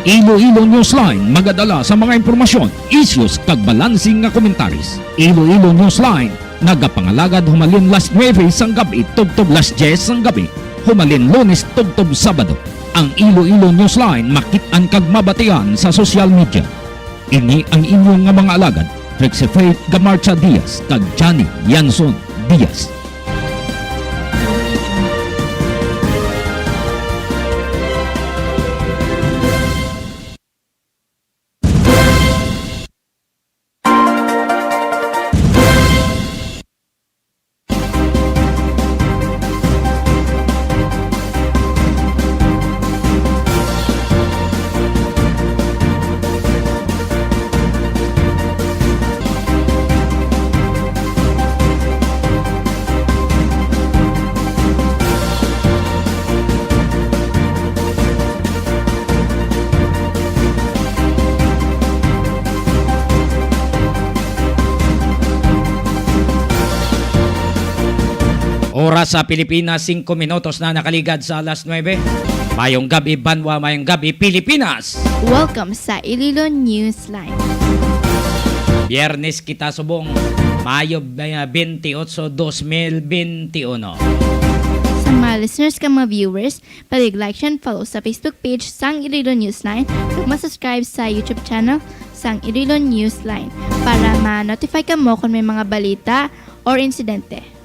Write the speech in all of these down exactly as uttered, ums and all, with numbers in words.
Iloilo Newsline magadala sa mga impormasyon, issues, kag balanse nga komentaris. Iloilo Newsline nagapangalagad humalin las nuebe sang gab-i tubtob las dyes sang gab-i, humalin Lunes tubtob Sabado. Ang Iloilo Newsline makit-an kag mabatian sa social media. Ini ang inyo nga mga alagad, Trixie Faith Gamarcha Diaz kag Johnny Yanson Diaz. Oras sa Pilipinas, singko minutos na nakaligad sa alas nuebe. Mayong gabi, banwa. Mayong gabi, Pilipinas. Welcome sa Iloilo Newsline. Biyernes kita subong, Mayo, eh, twenty-eight, dos mil twenty-one. Sa mga listeners kag mga viewers, pwede like and follow sa Facebook page sang Iloilo Newsline, ug ma-subscribe sa YouTube channel sang Iloilo Newsline para ma-notify kamo kung may mga balita or insidente.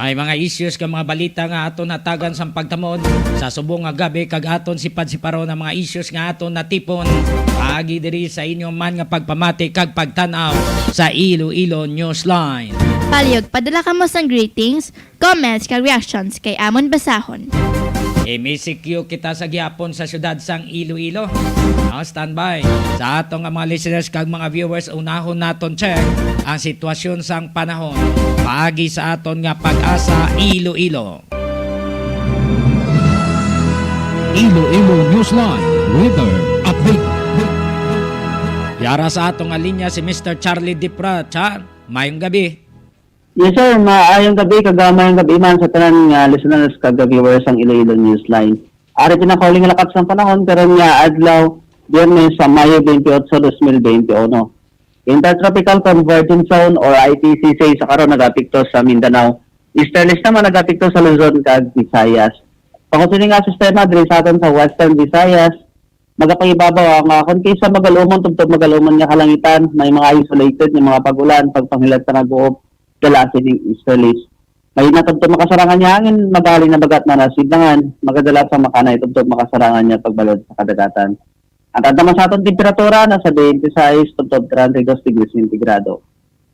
May mga issues kag mga balita nga aton hatagan sang pagtamon sa subong nga gabi, kag aton sipad-siparon ang mga issues nga aton natipon paagi diri sa inyo man nga pagpamati kag pagtan-aw sa Iloilo Newsline. Palihog, padala kamo sang greetings, comments kag reactions kay amon basahon. M E C Q kita sa gihapon sa siyudad sang Iloilo. Now, standby. Sa aton nga mga listeners kag mga viewers, unahon naton check ang sitwasyon sang panahon paagi sa aton nga Pag-asa Iloilo. Iloilo Newsline Weather Update. Yara sa aton nga linya si Mister Charlie Dipra. Char, mayong gabi. Yes, sir. Maayong gabi, kag, ah, mayong gabi man sa tanan nga listeners kag viewers sang Iloilo Newsline. Ari pinakauling lakat sang panahon karon nga adlaw, Biyernes, sa Mayo twenty-eight, dos mil twenty-one. Intertropical Convergence Zone or I T C C sa karon nagapekto sa Mindanao. Easterlies naman nagapekto sa Luzon kag Visayas. Tungod sini nga sistema diri sa aton sa Western Visayas, magapangibabaw ang, ah, kon kaysa magalumon tubtob magalumon nga kalangitan, may mga isolated nga mga pag-ulan, pagpanghilat sa naguop, dala sining easterlies. May natubtob makasarangan nga hangin, magaling na bagat na nasidlangan, magadala sa makanay tubtob makasarangan nga pagbalod sa kadagatan. Ang tagdaman sa aton temperatura nasa twenty-six tubtob treinta y dos degrees centigrado.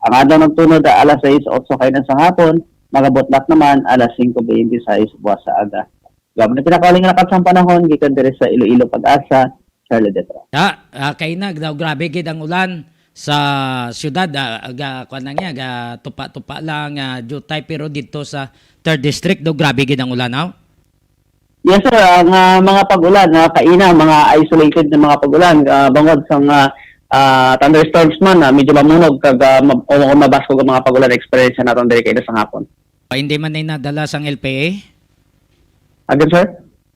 Ang adlaw nagtunod alas sais otso kainan sa hapon, magabutlak naman alas singko twenty-six buwas sa aga. Gamo na pinakauling lakat sang panahon gikan diri sa Iloilo, Pag-asa, Charlie Detra. Ah, ah, kay nag daw grabe gid ang ulan sa siyudad, ah, ga, kuwan lang niya, ga tupa-tupa lang, ah, jutay, pero dito sa third district daw grabe gid ang ulan, no? Yes, sir. Ang, ah, mga pag-ulan, ah, kaina, mga isolated na mga pag-ulan, ah, bangod sa mga, ah, thunderstorms man, ah, medyo mamunog kag, ah, mab-, o, o mabaskog ang mga pag-ulan na eksperyensya naton diri kaina sa hapon. Hindi man ni nadala sang L P A? Again, sir?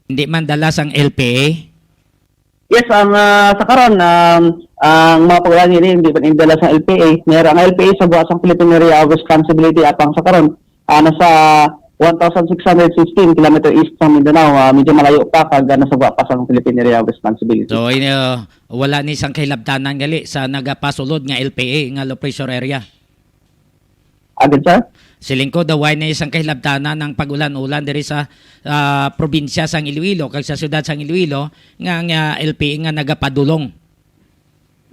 Hindi man dala sang L P A? Yes, ang, ah, sa karon, um, ang mga pag-ulan ini hindi man indala sa L P A. Meron ang L P A sa buwas ang Philippine Area of Responsibility, apang sa karon, ah, nasa one thousand six hundred fifteen kilometer east sa Mindanao. Ah, medyo malayo pa kag, ah, nasa buwas pa sa Philippine Area of Responsibility. So, ini, ah, wala ni sang kahilabtanan gali sa nagapasulod nga L P A nga low pressure area? Agad, sir? Siling ko, daw way na isang kahilabtanan ang pag-ulan-ulan diri sa, ah, probinsya sang Iloilo kag sa siyudad sang Iloilo nga, nga L P A nga nagapadulong.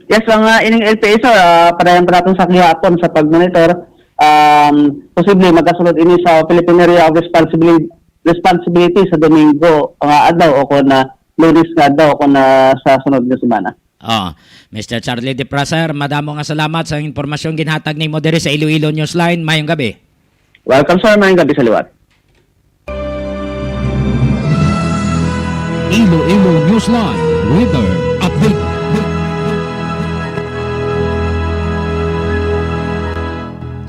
Yes, ang, ah, ining L P A, sir, ah, padayon pa naton sa gihapon sa pag-monitor. Um, posible magasulod ini sa Philippine Area of Responsibility, Responsibility sa Domingo nga adlaw o kon, ah, Lunes nga adlaw o kon, ah, sa sunod nga semana. Oh, Mister Charlie Dipra, sir, madamo nga salamat sa impormasyon ginhatag nimo diri sa Iloilo Newsline. Mayong gabi. Welcome, sir. Mayong gabi sa liwat. Iloilo Newsline Weather Update.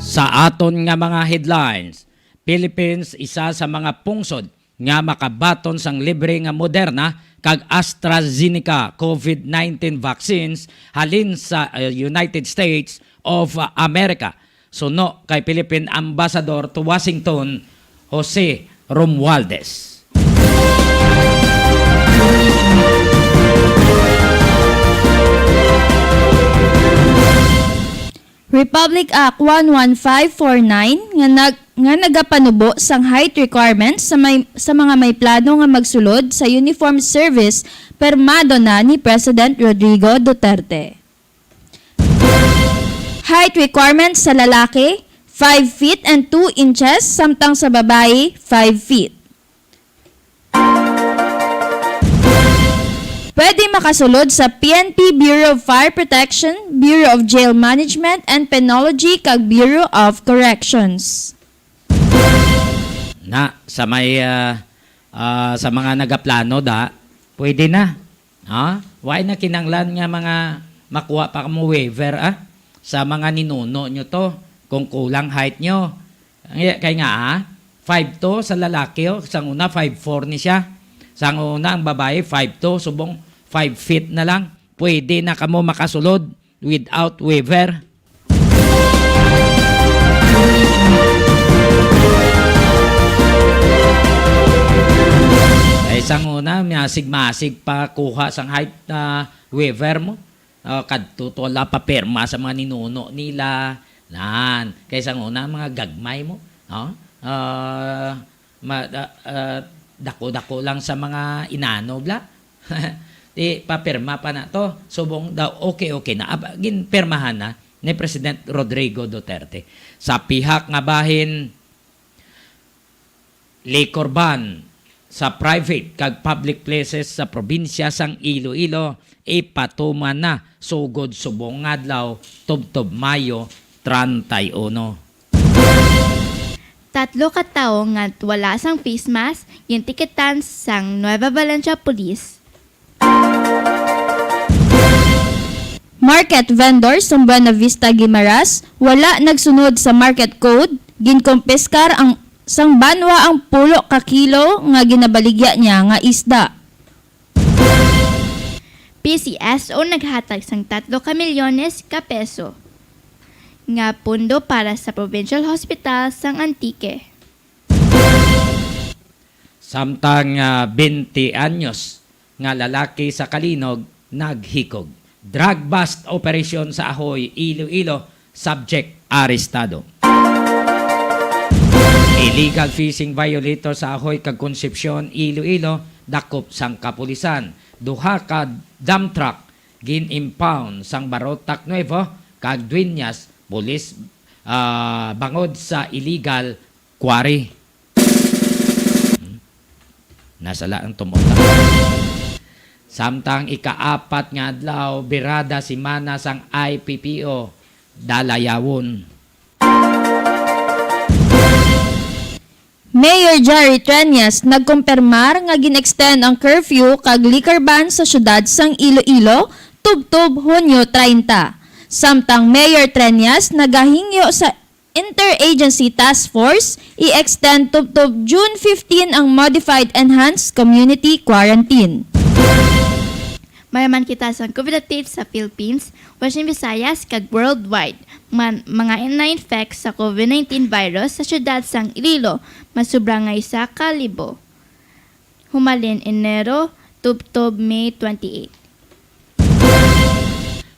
Sa Ta aton nga mga headlines: Philippines isa sa mga pungsod nga makabaton sang libre nga Moderna kag AstraZeneca COVID nineteen vaccines halin sa, uh, United States of, uh, America. Suno kay Philippine Ambassador to Washington, Jose Romualdez. Republic Act one one five four nine nga nag-, nga nagapanubo sang height requirements sa may, sa mga may plano nga magsulod sa uniform service, pirmado na ni President Rodrigo Duterte. Height requirements sa lalaki, five feet and two inches, samtang sa babayi, five feet. Pwede makasulod sa P N P Bureau of Fire Protection, Bureau of Jail Management and Penology, kag Bureau of Corrections. Na, sa may, ah, ah, sa mga nagaplano, da, pwede na. Ha? Wa na kinahanglan nga mga makuha pa mo waiver, ah, sa mga ninuno nyo to, kung kulang height nyo. Ang iya, kay nga, ah, five two sa lalaki, oh, sang una, five four ni siya. Sang una, ang babae, five two, subong five feet na lang. Pwede na kamo makasulod without waiver. Ay, sang una, masig-masig pa kuha sang height na waiver mo. Ah, kadto to la papirma sa mga ninuno nila. Nan, kay sang una, mga gagmay mo, no? Ah, ma-, ah, ah, dako-dako lang sa mga inano, bla. Di, papirma pa na to. Subong daw, okay, okay na. Ab-, ginpirmahan na ni President Rodrigo Duterte. Sa pihak nga bahin, liquor ban sa private kag public places sa probinsya sang Iloilo ipatuman na sugod subong nga adlaw, tubtob Mayo treinta y uno. Tatlo ka tawo nga wala sang face mask gintiketan sang Nueva Valencia Police. Market vendors sang Buena Vista Guimaras wala nagsunod sa market code, ginkumpiskar ang sang banwa ang pulo ka kilo nga ginabaligya niya nga isda. P C S O naghatag sang tatlo ka milyones ka peso nga pondo para sa Provincial Hospital sang Antique. Samtang, ah, twenty anyos nga lalaki sa Calinog naghikog. Drug bust operation sa Ahoy, Iloilo, subject arestado. Illegal fishing violator sa Ahoy kag Concepcion, Iloilo, dakop sang kapulisan. Duha ka dump truck gin-impound sang Barotac Nuevo kag Dueñas Police, ah, bangod sa illegal quarry. Hmm. Nasala ang tumok. Samtang ikaapat nga adlaw, birada semana sang I P P O, dalayawon. Mayor Jerry Treñas nagkumpirmar nga gin-extend ang curfew kag liquor ban sa siyudad sang Iloilo tubtob Hunyo treinta. Samtang Mayor Treñas nagahingyo sa Interagency Task Force i-extend tubtob June fifteen ang modified enhanced community quarantine. Mayo man kita sa COVID update sa Philippines, Western Visayas, kag worldwide. Man, mga na-infect sa COVID nineteen virus sa siyudad sang Iloilo, mas sobra nga isa ka libo. Humalin Enero, tubtob May twenty-eight.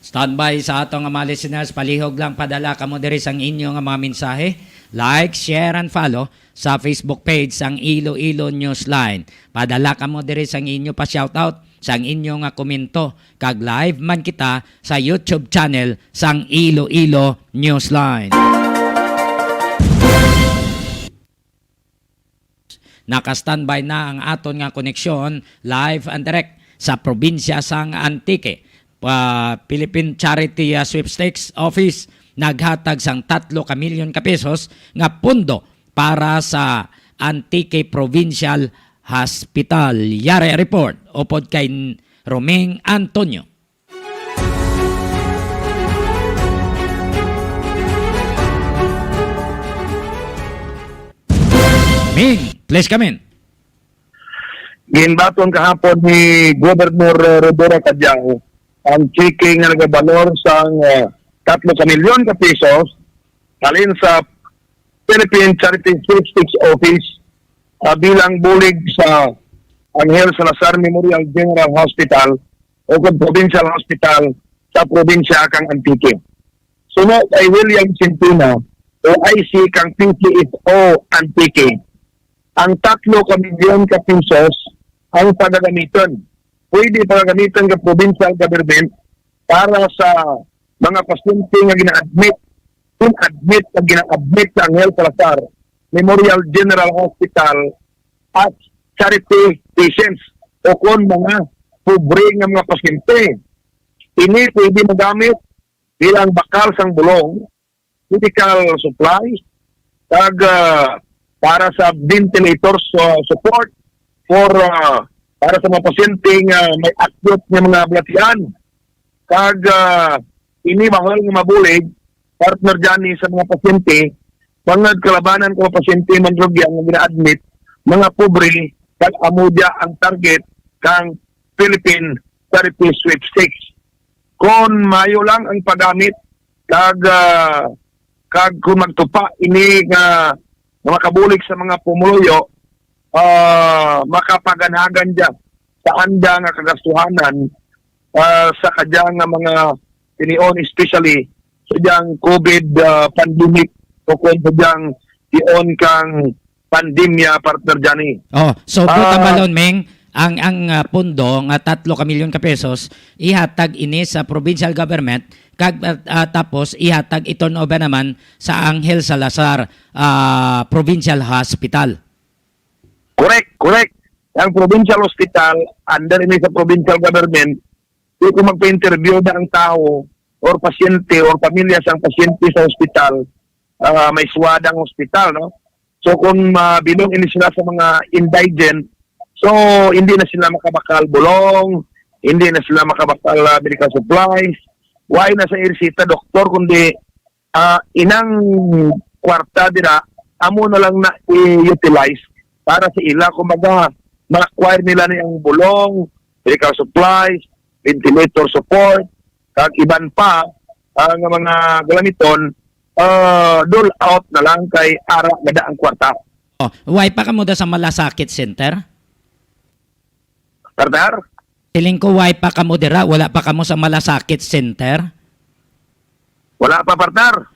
Standby sa ato nga mga listeners, palihog lang, padala kamo diri sang inyo nga mga mensahe. Like, share, and follow sa Facebook page sang Iloilo Newsline. Padala kamo diri sang inyo pa shoutout, sang inyo nga komento, kag live man kita sa YouTube channel sang Iloilo Newsline. Naka-standby na ang aton nga koneksyon live and direct sa probinsya sang Antique. Pa-, Philippine Charity, ah, Sweepstakes Office naghatag sang tatlo ka milyon ka pesos nga pondo para sa Antique Provincial Hospital. Yari report upod kay Roming Antonio. Ing, please come in. Ginbaton kahapon ni Governor Rhodora Cadiao ang checking nga nagabalor sang, ah, tatlo ka milyon ka pesos halin sa Philippine Charity Sweepstakes Office, ah, bilang bulig sa Angel Salazar Memorial General Hospital o kung Provincial Hospital sa probinsya kang Antique. Suno kay William Centina, O I C kang P C S O Antique, ang tatlo ka milyon ka pesos ang pagagamiton. Pwede pagagamiton ka provincial government para sa mga pasyente nga gina-admit, in-admit nga gina-admit sa Angel Salazar Memorial General Hospital as charity patients o kon mga pobre nga mga pasyente. Ini pwede magamit bilang bakal sang bulong, medical supplies, kag, ah, para sa ventilator su-, support for, ah, para sa mga pasyente nga may acute nga mga balatian. Kag, ah, ini bahol nga mabulig, partner Johnny, sa mga pasyente, bangod kalabanan ko mga pasyente man rugya nga gina-admit, mga pobre, kag amo dia ang target kang Philippine Charity Sweepstakes. Kon maayo lang ang paggamit, kag, ah, kag kung magtupa ini nga, nga makabulig sa mga pumuluyo, ah, makapaganhagan dia sa anda nga kagastuhanan, ah, sa kadya nga mga tinion, especially sa dyang COVID, ah, pandemic o kung sa dyang tion kang pandemya, partner Johnny. Oh, so, ah, buta balon, Ming, ang, ang, ah, pondo nga tatlo ka milyon ka pesos, ihatag ini sa provincial government, kag, ah, ah, tapos ihatag, i-turn over naman sa Angel Salazar, ah, Provincial Hospital. Correct, correct. Ang provincial hospital, under ini sa provincial government, di ko magpa-interview na ang tao or pasyente or pamilya sang pasyente sa hospital, ah, may swada ang hospital, no? So, kung mabilong ini sila sa mga indigent, so, hindi na sila makabakal bulong, hindi na sila makabakal, ah, medical supplies, why na sa irisita doktor, kundi, ah, inang kwarta dira, amo na lang na i-utilize para sa ila. Kumbaga, ma-acquire nila ni ang bulong, medical supplies, ventilator support, kag iban pa, ah, nga mga galamiton, ah, dole out na lang kay ara gada ang kwarta. Oh, why pa kamo da sa Malasakit Center? Partner? Siling ko, why pa kamo dira? Wala pa kamo sa Malasakit Center? Wala pa, partner.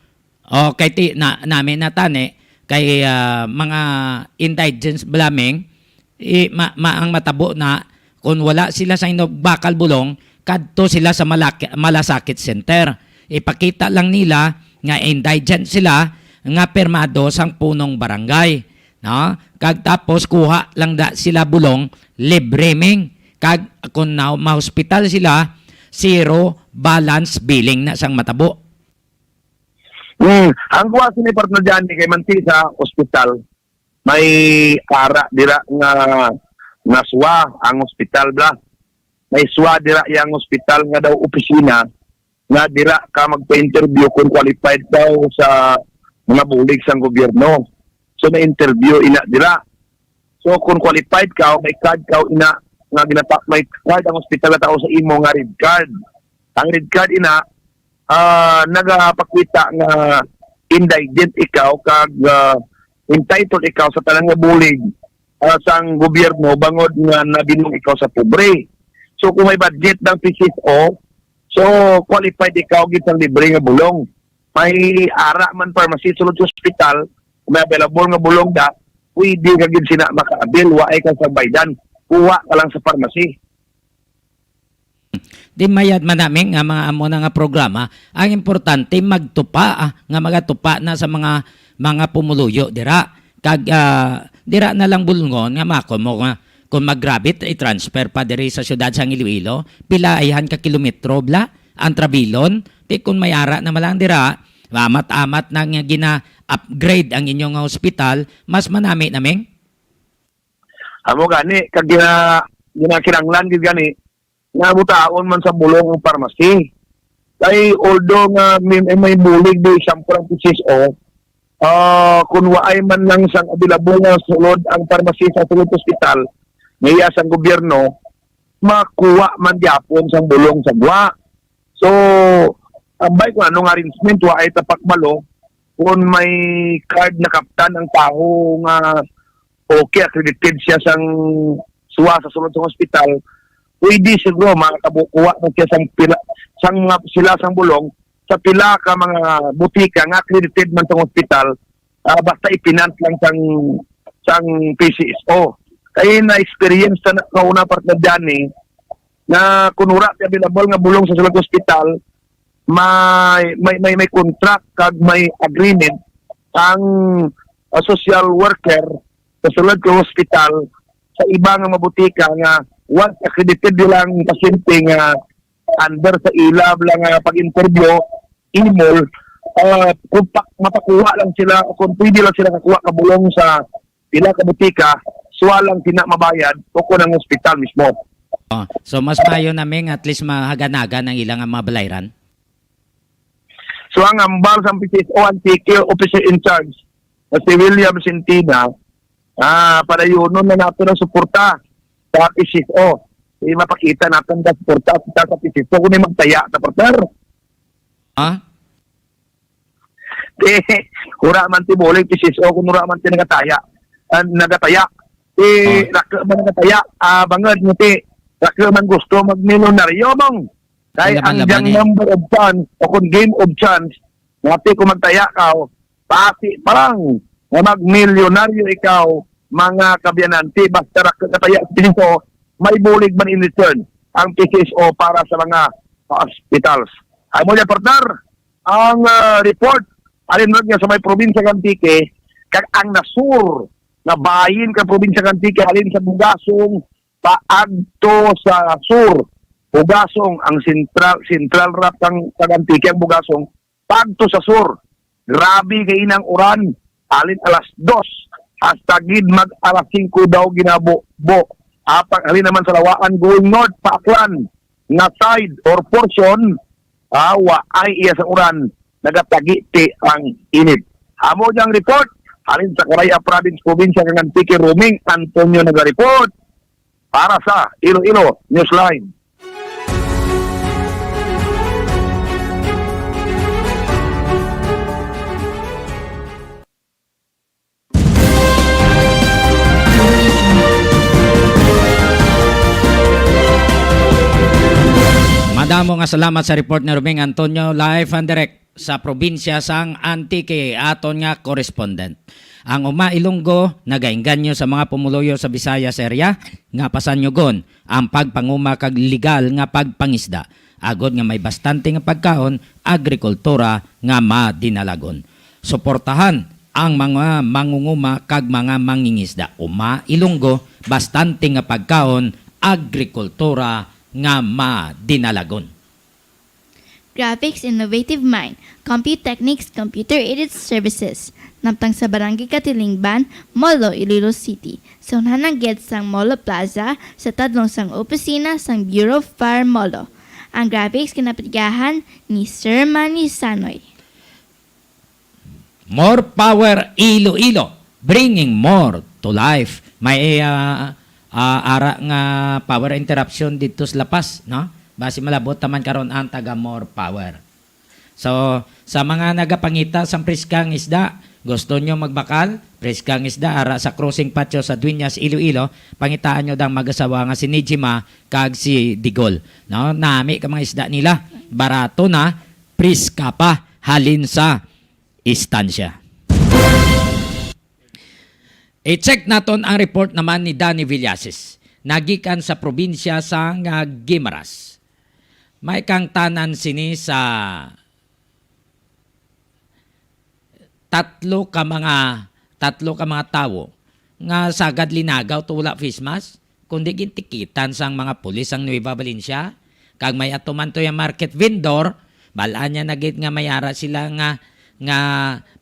Okay, ti, na, nami na tani, kay, ah, mga indigents bala, Ming, i, ma, ma, ang matabo na, kung wala sila sa inyong bakal bulong, kadto sila sa Malak-, Malasakit Center. Ipakita lang nila nga indigent sila nga pirmado sang punong barangay, no? Kag tapos kuha lang da sila bulong libre, Ming. Kag kung na, mahospital sila, zero balance billing na sang matabo. Hmm, ang kuha sini, partner Johnny, kay manti sa ospital, may ara dira nga, nga swa ang ospital, bla. May swa dira yang ospital nga daw opisina nga dira ka magpa-interview kung qualified daw sa mga bulig sang gobyerno. So, na-interview ina dira. So, kung qualified ka, may card ka ina nga ginapa-, may card ang ospital nga tao sa imo nga red card. Ang red card ina, ah, nagapakita nga indigent ikaw kag, ah, entitled ikaw sa tanan nga bulig, ah, sang gobyerno bangod nga nabilong ikaw sa pobre. So, kung may budget ng P C S O, so qualified ikaw gid sang libre nga bulong. May ara man pharmacy sulod sa ospital, kung may available nga bulong da, pwede ka gid sina maka-avail, wa ay ka sa baydan. Kuha ka lang sa pharmacy. Di mayad man nami nga mga amo na nga programa. Ang importante, magtupa, ah, nga magatupa na sa mga, mga pumuluyo dira. Kag, ah, dira na lang bulngon nga mako mo nga kung magrabe, i-transfer pa diri sa siyudad sang Iloilo. Pila ayhan ka kilometro bla ang trabilon? Ti kung may ara na man lang dira, amat-amat na nga gina-upgrade ang inyo nga hospital, mas manami na, Ming. Amo gani, kag gina-, ginakinahanglan gid gani nga butaon man sa bulong ang pharmacy. Kay although nga may, may bulig, do example ang P C S O, Ah, kung waay man lang sang available nga sulod ang pharmacy sa sulod hospital, nga iya sang gobyerno, makuha man gyapon sang bulong sa gwa. So, ambay kung ano nga arrangement, waay ta pakbalo kung may card na kaptan ang tawo nga okay, accredited siya sang suwa sa sulod sa hospital, pwede siguro makabukuha man siya sang pila, sang mga sila sang bulong sa pila ka mga butika nga accredited man sa hospital, ah, basta ipinant lang sang sang P C S O. Kay na-experience na, na kauna, partner Johnny, na kung wala ti available nga bulong sa sulod hospital, may may may, may contract kag may agreement ang, ah, social worker sa sulod ka hospital sa iba nga mabutika nga once accredited nila ang pasyente nga under sa ila lang nga pag-interview, imol, ah, kung pa, mapakuha lang sila o kung pwede lang sila kakuha kabulong sa pila ka butika, suwa lang sina mabayad o kung ang hospital mismo. Oh, so mas maayo na, Ming, at least mahaganagan ang ilang mga balayran. So ang ambal sa P C S O Antique officer in charge na si William Sintina, ah, padayunon na nato ang suporta sa P C S O. Di mapakita natin ka suporta sa P C S O kung may magtaya sa partner. Ha? Di, wala man ti bulig P C S O kung wala man ti nagataya. Ah, nagataya. Di, Oh. Rako man nagataya. Ah, bangod mo ti, rako man gusto magmilyonaryo, mong. Kay Alam ang naman diyang eh. Number of chance, o kung game of chance, nga ti kung magtaya ka, pati pa lang nga magmilyonaryo ikaw, mga kabyananti, basta rako nagataya sa P C S O, may bulig man in return ang P C S O para sa mga hospitals. Amo niya, partner, ang, ah, report, alin ron nga sa may probinsya ng Antique, kag ang nasur nga bahin ka probinsya ng Antique, alin sa Bugasong, paagto sa sur. Bugasong ang central, central rap kang, kang Antique, ang Bugasong, paagto sa sur. Grabe kay inang uran, alin alas dos hasta gid mag alas singko daw ginabo-bo. Apang alin naman sa Lawaan going north pa Aklan nga side or portion, ah, wa ay iya sa uran, nagatagiti ang init. Amo diyang report, halin sa Caraya Province, Probinsya kang Antique, Roming Antonio nagareport para sa Iloilo Newsline. Madamo nga salamat sa report ni Roming Antonio, live and direct sa probinsya sang Antique, aton nga correspondent. Ang Uma Ilonggo nagaengganyo sa mga pumuluyo sa Visayas area nga pasanyugon ang pagpanguma kag legal nga pagpangisda, agod nga may bastante nga pagkaon, agrikultura nga madinalagon. Suportahan ang mga mangunguma kag mga mangingisda. Uma Ilonggo, bastante nga pagkaon, agrikultura nga madinalagon. Graphics Innovative Mind, Computechnics Computer Aided Services, namtang sa Barangay Katilingban, Molo, Iloilo City, sa unhanang gate sang Molo Plaza, sa tadlong sang opisina sang Bureau of Fire Molo. Ang graphics ginapatigahan ni Sir Manny Sanoy. More power Iloilo, bringing more to life. May, ah, ah, ara nga power interruption didto sa La Paz, no? Basi malabot naman karon ang taga More Power. So, sa mga nagapangita sang priskang isda, gusto nyo magbakal, priskang isda, ara sa Crossing Patio sa Dueñas, Iloilo, pangitaan nyo dang mag-asawa nga si Nijima kag si Digol. No? Nami ka mga isda nila, barato na, priska pa, halin sa istansya. I-check naton ang report naman ni Danny Villasis, nagikan sa probinsya sang, ah, Guimaras. May kangtanan sini sa tatlo ka mga, tatlo ka mga tawo nga sagad linagaw to wala face mask, kundi gintikitan sang mga pulis ang Nueva Valencia, kag may ato man to yung market vendor, bal-an niya na gid nga may ara sila nga, nga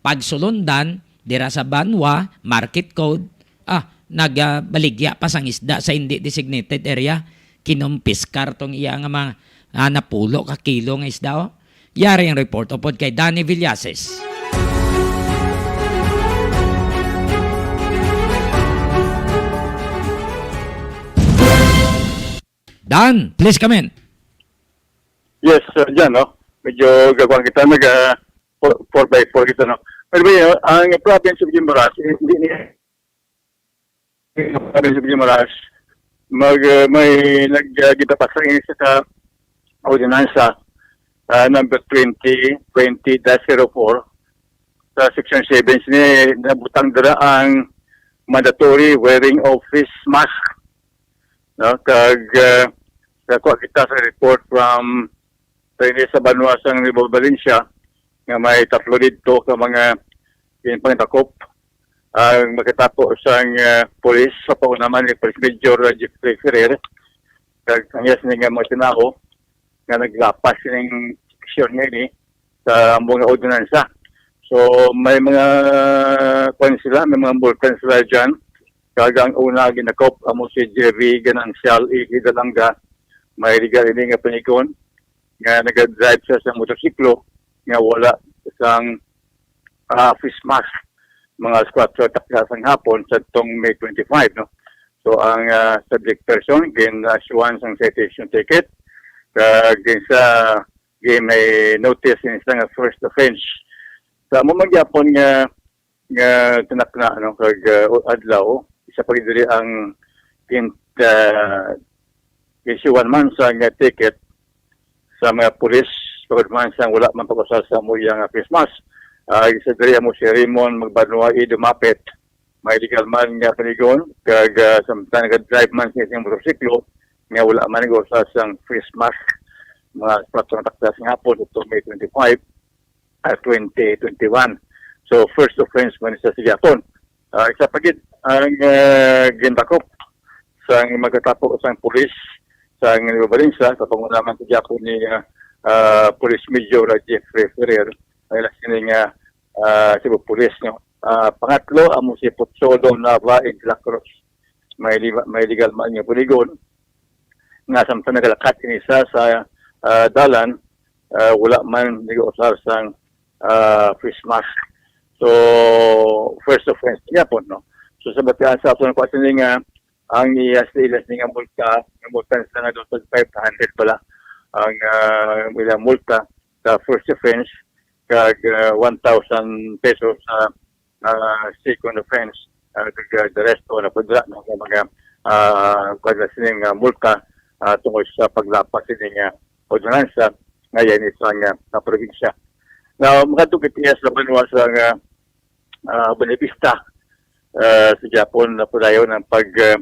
pagsulundan dira sa Banwa Market Code. Ah, nagabaligya pa sang isda sa hindi designated area. Kinumpiskar tong iya nga mga, ah, napulo ka kilo nga isda, oh. Yari ang report upod kay Danny Villases. Dan, please comment. Yes, uh, dyan, no? Medyo gagawin kita, nag, uh, four, four by four kita, no? By the way, uh, ang province of Guimaras, eh, hindi niya, ang province of Guimaras, mag, uh, may nag, uh, gitapasang isa ka ordinansa, uh, number twenty twenty dash zero four, sa section seven ni nabutang dira ang mandatory wearing of face mask, no? Kag, uh, nakuha kita sa report from sa ini sa banwa sang Nueva Valencia nga may tatlo didto ka mga ginpangdakop ang makatapo sang, uh, pulis sa pauna man ni Police Major, uh, Jeffrey Ferrer, kag ang iya sini nga mga tinawo nga naglapas ning aksyon nga ini sa amo nga ordinansa. So, may mga, kuwan sila, may mga multa sila dyan. Kag ang una ginakop amo si Jerry Ganancial A. Hidalanga, may legal ini nga panigon nga nagadrive siya sa motorsiklo nga wala sang, ah, face mask mga alas kuwatro takna sang hapon sa tong May twenty-five, no? So, ang, ah, subject person gin-issuean sang citation ticket, kag gin sa gin may notice ini sa nga first offense. Sa amo man gyapon nga, nga tinakna, no, kag, ah, adlaw, isa pa gid diri ang gin-, ah, issuean man sa nga ticket sa mga pulis, bangod man sa wala man pag-usar sa amo iya nga face mask. Ah, isa diri amo si Raymond Magbanua E. Dumapit, may legal man nga panigon, kag, ah, samtang nag-drive man siya sa motorsiklo nga wala man nag-usar sang face mask, mga alas kuwatro nga takna sang hapon, October twenty-five, ah, twenty twenty-one. So, first offense man siya sa gihapon. Ah, isa pa gid ang, ah, gindakop sang magkatapo sang pulis sa Nueva Valencia, sa panguna man sa gihapon ni, ah, ah, Police Major, ah, Jeffrey Ferrer, ang ila sini nga, ah, Cebu Police, no? Ah, pangatlo, amo si Potsolo Nava and De La Cruz. May li-, may legal man nga panigon nga samtang nagalakat ini sa, sa, ah, dalan, ah, wala man nag-usar sang, ah, face mask. So, first offense niya po, no? So, sa batian sa ato, nakuha sini nga ang iya sa ilas ni nga multa, nga multa sa nga daw five hundred pala ang, ah, ilang multa sa first offense, kag, ah, one thousand pesos sa, ah, second offense, ah, kag, ah, the rest o na pudra ng mga, ah, kwan na sining, ah, multa, ah, tungod sa paglapas sini nga ordinansa nga yan isa nga, ah, probinsya. Now, makadto kita sa banwa sa nga, ah, Buenavista, ah, sa Japon na padayon ang pag, ah,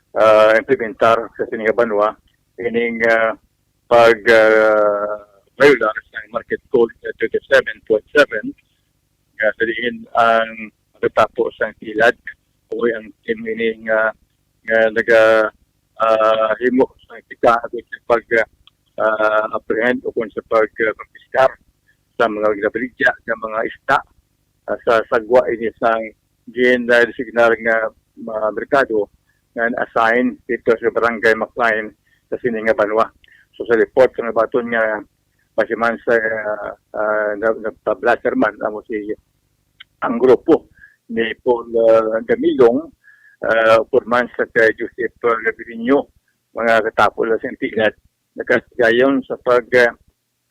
ah, implementar sa sini nga banwa ining, ah, pag, ah, violar sa Market Code thirty-seven point seven, nga sa diin ang nagtapo sa tilad o ang team ini nga, nga naga, ah, himo sa kita sa pag, ah, apprehend o kung sa pag, ah, pagpiskar sa mga ginabaligya nga mga isda, ah, sa sagwa ini sang gin-designar nga, ah, merkado nga na-assign dito sa Barangay Maclean sa sini nga banwa. So, sa report sa nabaton nga base man sa, ah, ah, na-, nagpa-blatter man amo si ang grupo ni Paul, ah, Gamilong, ah, upod man sa kay Joseph, ah, Gaviño, mga katapo la sa entidad, nagkasigayon sa pag, ah,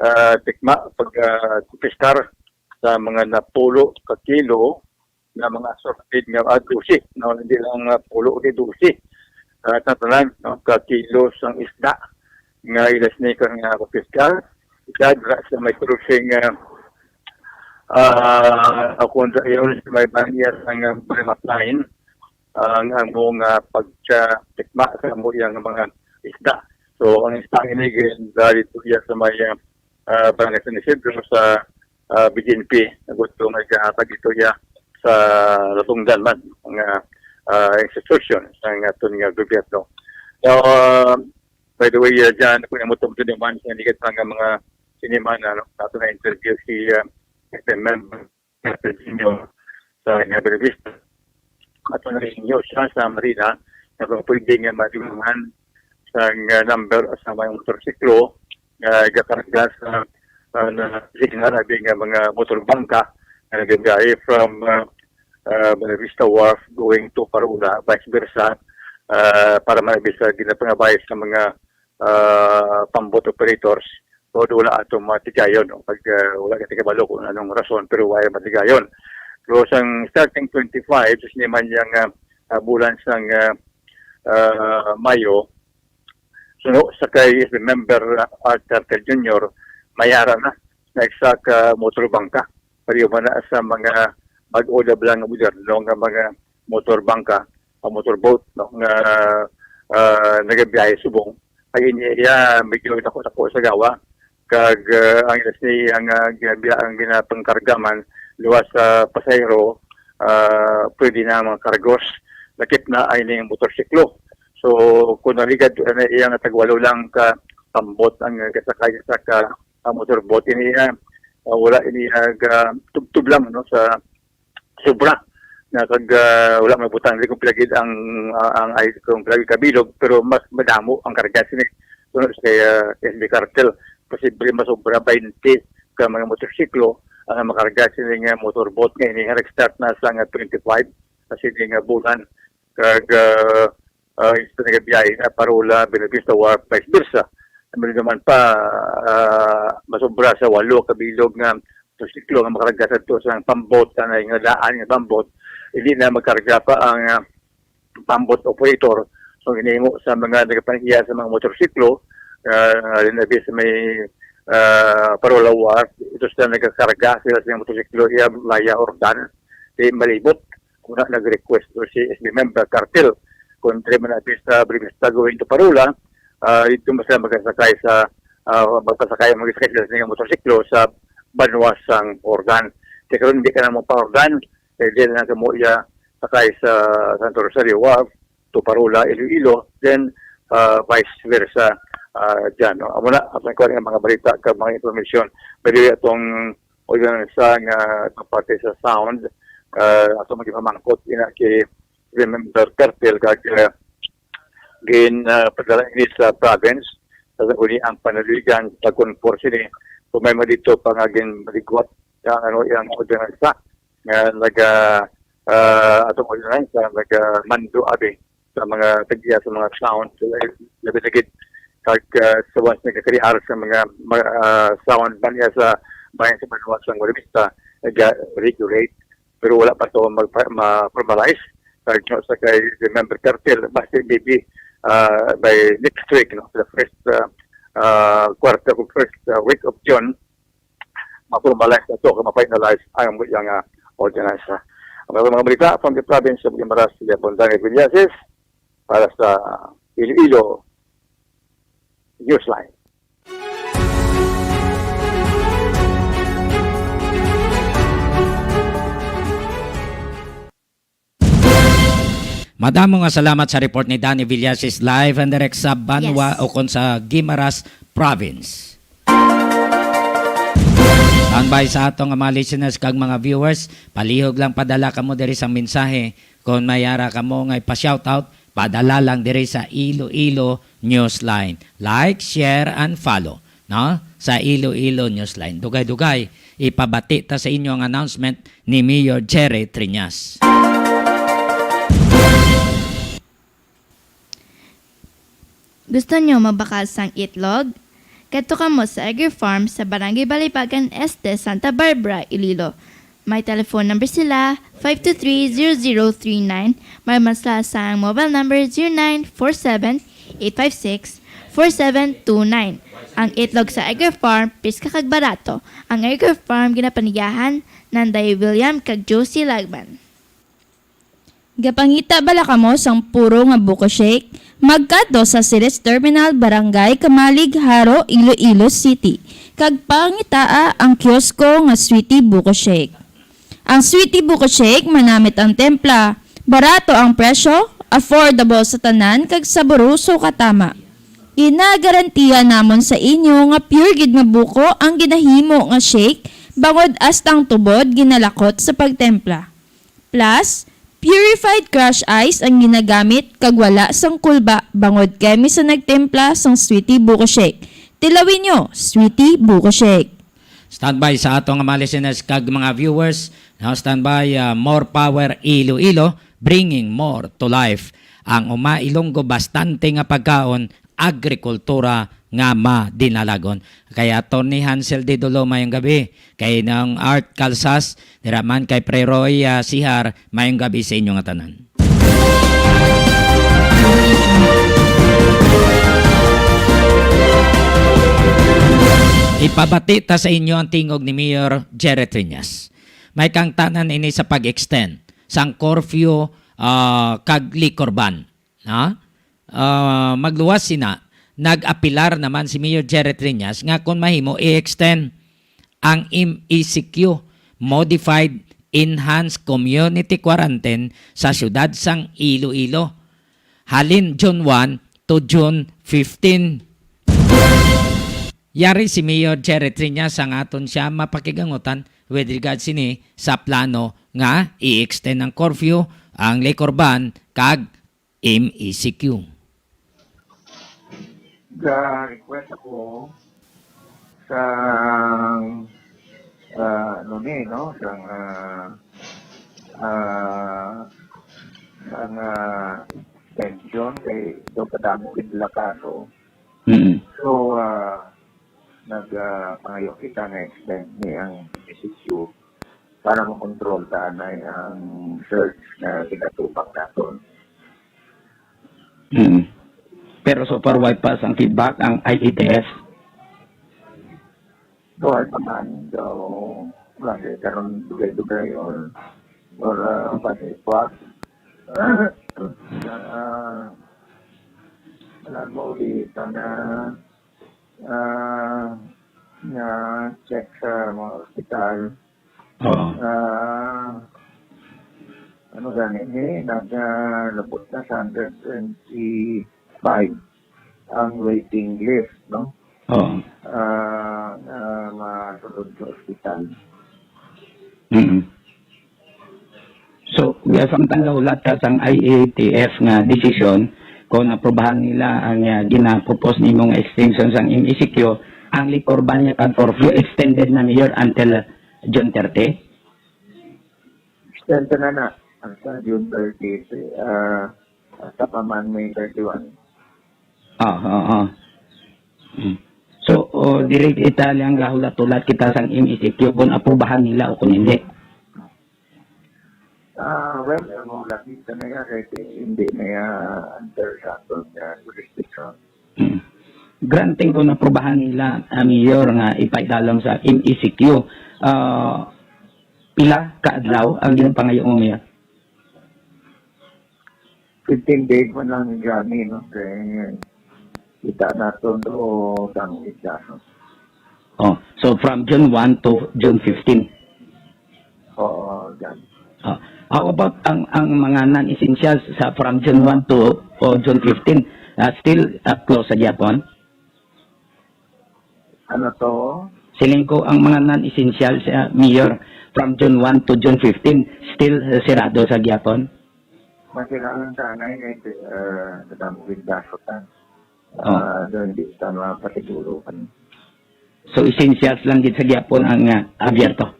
ah, tikma, pag, ah, kumpistar sa mga napulo ka kilo na mga assorted nga, ah, dose, no? Hindi lang, ah, pulo, kundi dose. Ah, sa tanan, no? Ka kilo sang isda nga ilas ni kan nga kumpistar. Isa dira sa may crossing, ah, ah, kung sa iyon sa may baniya sang, ah, Barangay Maclean, ang among, ah, pagtikma sa amo yang mga isda. So, ang isda ini gin-, dali to iya sa may, ah, ah, Barangay San Isidro sa, ah, B J N P. Gusto may kahatag ito iya sa natungdan man nga, ah, institusyon sa aton nga gobyerno. So, ah, by the way, ah, dyan, kung amo itong tiniman sa ligat pa nga mga siniman, ano, ato na interview si, ah, F M member Junior sa Nueva Vista. Ato na ninyo siya sa Marina, na kung pwede nga madulungan sa, ah, number sa mga motorsiklo nga gakarga sa, ah, na signal abi nga mga motorbangka nga nagabiyahe from, ah, ah, Buenavista Wharf going to Parola, vice versa, ah, para man abi sa ginapangabay sa mga ah, pambot operators, so wala ato matigayon, no? Pag, ah, wala kita kabalo kung anong rason, pero wala matigayon. Pero sang starting twenty-five, sa sini man yang, ah, ah, bulan sang, ah, ah, Mayo, suno sa kay member, ah, Art Cartel Junior, mayara na na isa ka motor bangka. Pareho man na sa mga bag-o na lang nga moderno nga mga motor bangka, ang motorboat, no, nga, ah, nagabiyahe subong. Kay ini iya medyo dako-dako sa gawa. Kag, ah, ang ilas ni ang, ah, ginabiya-, ang ginapangkarga man luwas sa pasahero, ah, pwede na mga kargos. Lakip na ay ning motorsiklo. So, kung naligad, ano, iya nga tagwalo lang ka pambot ang, ah, kasakay sa ka, ah, motorboat ini, ah, ah, wala ini, ah, ga-, tubtob lang, no, sa sobra na kag, ah, wala mabutang dili kung pilagid ang, ah, ang ay kung pilagid kabilog, pero mas madamo ang karga sini. Suno sa kay, ah, S B Cartel, posible masobra twenty ka mga motorsiklo ang makarga sini nga motorboat nga ini nga nag-start na sa nga twenty-five sa sini nga bulan. Kag, ah, ah, sa nagabiyahe na Parola, Buenavista, Wharf, vice versa. Meron naman pa, ah, masobra sa walo ka bilog nga motorsiklo nga makarga sa to sa pambot, sa nga daan nga pambot. Hindi na magkarga pa ang, ah, pambot operator. So, ginahimo sa mga nagapaniya sa mga motorsiklo, ah, rin abi sa may, ah, Parola Wharf, ito sila nagkakarga sila sa motorsiklo, iya via Ordan, di malibot. Una nag-request to si S B member Cartel. Kung diri man abi sa Buenavista going to Parola, ah, dito mas sila magkasakay sa, ah, magpasakay, magkasakay sila sa ilang motorsiklo sa banwa sang Ordan. Kaya karon hindi ka na mo pa Ordan, eh, di na kamo iya sakay sa Santo Rosario Wharf to Parola, Iloilo, then, ah, vice versa, ah, dyan, no? Amo na, ang kuwan nga mga balita kag mga information. Pwede atong o yun sa nga parte sa sound, ah, ato magipamangkot ina kay member Cartel kag, ah, gin, ah, padala ini sa province sa guni ang panaligan sa concourse ini. Kung may mo dito pa nga gin maligwat ang ano, ang ordinansa nga naga, ah, atong ordinansa naga mando abi sa mga tag-iya sa mga sound, eh, labi na gid kag, ah, sa once nagkakariar sa mga, ma-, ah, sound man niya sa bayan sa banwa sa Buenavista, naga-regulate. Pero wala pa to magpa-, ma-formalize. Kag, no, sa kay the member Cartel, basi maybe, ah, by next week, no, the first, ah, ah, quarter of first, ah, week of June, ma-formalize na to, kag ma-finalize ang iyang, ah, ordinansa. Ang mga balita from the province of Guimaras, si Bondan Villasis, para sa Iloilo Newsline. Madamo nga salamat sa report ni Danny Villasis, live and direct sa Banwa Yes. o kon sa Guimaras Province. Standby sa ato nga mga listeners kag mga viewers, palihog lang padala kamo diri sa mensahe. Kon may ara kamo nga ipa-shoutout, padala lang diri sa Iloilo Newsline. Like, share, and follow, no? Sa Iloilo Newsline. Dugay-dugay, ipabati ta sa inyo ang announcement ni Mayor Jerry Triñas. Gusto nyo mabakal sang itlog? Kadto kamo sa Egger Farm sa Barangay Balibagan Este, Santa Barbara, Iloilo. May telephone number sila, five two three, zero zero three nine. May masla sang mobile number, zero nine four seven, eight five six, four seven two nine. Ang itlog sa Egger Farm, piska kag barato. Ang Egger Farm, ginapaniyahan, Nanday William kag Josie Lagman. Gapangita bala kamo sang puro nga buko shake? Magkadto sa Ceres Terminal, Barangay Camalig, Jaro, Iloilo City, kag pangitaa ang kiosko nga Sweetie Buko Shake. Ang Sweetie Buko Shake, manamit ang templa, barato ang presyo, affordable sa tanan, kag saboroso katama. Ginagarantiya namon sa inyo nga pure gid nga buko ang ginahimo nga shake, bangod hasta ang tubod ginalakot sa pagtempla. Plus, purified crush ice ang ginagamit kag wala sang kulba, bangod kami sa nagtimpla sang Sweetie Buko Shake. Tilawi nyo, Sweetie Buko Shake. Standby sa ato nga mga listeners kag mga viewers. Now, standby, ah, More Power Iloilo, bringing more to life. Ang Uma Ilonggo, bastante nga pagkaon, agrikultura nga madinalagon. Kay Attorney Hansel Didulo, mayong gabi. Kay Nang Art Calsas, dira man kay Pre Roy, ah, Sihar, mayong gabi sa inyo nga tanan. Ipabati ta sa inyo ang tingog ni Mayor Jerry Triñas. May kaangtanan ini sa pag-extend sang curfew, ah, kag liquor ban. Ha? Ah, magluwas sina, nag-apilar naman si Mayor Jerry Triñas nga kon mahimo i-extend ang M E C Q, Modified Enhanced Community Quarantine sa siyudad sang Iloilo, halin June one to June fifteen. Yari si Mayor Jerry Triñas ang aton siya mapakigangutan with regards sini sa plano nga i-extend ang curfew, ang liquor ban, kag M E C Q. Ga-request ako sa, ah, ano ni, no, sa, ah, ah, sa, ah, extension kay do kadamo gid nila kaso. Mm. So, ah, nag, ah, pangayo kita nga extend ni ang M E C Q para makontrol ta anay ang surge nga ginatubag naton. Mm. Pero so far, way pa sang feedback ang I A T F. So, ay pa man, so, wala siya karon dugay-dugay or, or, ah, pasipot. Ah, wala mo ulit na, ah, na check sa mga ospital. Oo. Ah, ano gani ni, nag, ah, labot na sa hundred twenty-five ang waiting list, no? Oo. Ah, na masulod sa ospital. Mm. So, samtang gahulat ka sang I A T F nga desisyon, kung aprubahan nila ang, ah, ginapropose nimo nga extension sang M E C Q, ang liquor ban niya kag curfew extended na, Mayor, until June thirty? Extend na na. Hasta June thirty, ah, hasta pa man May thirty-one. Ah, ah, ah. Hmm. So, oh, diri kita lang gahulat-hulat kita sang M E C Q kung aprubahan nila o kung hindi. Ah, well, ang mga lapit na nga, kay hindi na nga under sa aton nga jurisdiction. Hmm. Granting kung aprubahan nila, ah, Mayor, nga ipaidalom sa M E C Q, ah, pila ka adlaw ang ginpangayo mo, Mayor? Fifteen days man lang gani, no? Kay kita naton do sang isa, no? Oh, so from June one to June fifteen. Oo, gani. Ah, how about ang, ang mga non-essentials sa from June one to, o June fifteen, ah, still, ah, close sa gyapon? Ano to? Siling ko, ang mga non-essentials, ah, Mayor, from June one to June fifteen, still, ah, sirado sa gyapon? Masira lang sana, eh, kay, ah, kadamo gid gasto ta. Oh. Ah, doon di ta mapasiguro kan. So, essentials lang gid sa gyapon ang, ah, abierto?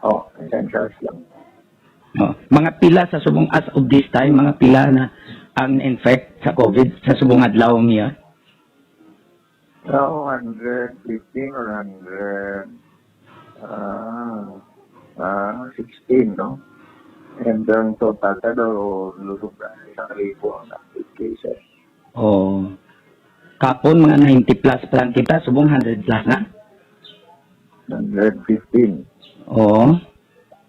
Oh, essentials lang. Oh, mga pila sa subong, as of this time, mga pila na ang infect sa COVID sa subong adlaw, Mayor? Sa hundred fifteen or hundred, ah, ah, sixteen, no? And ang total na daw, lusog na isang libo ang active cases. Oh. Kapon, mga ninety plus pa lang kita, subong hundred plus na. Hundred fifteen. Oo.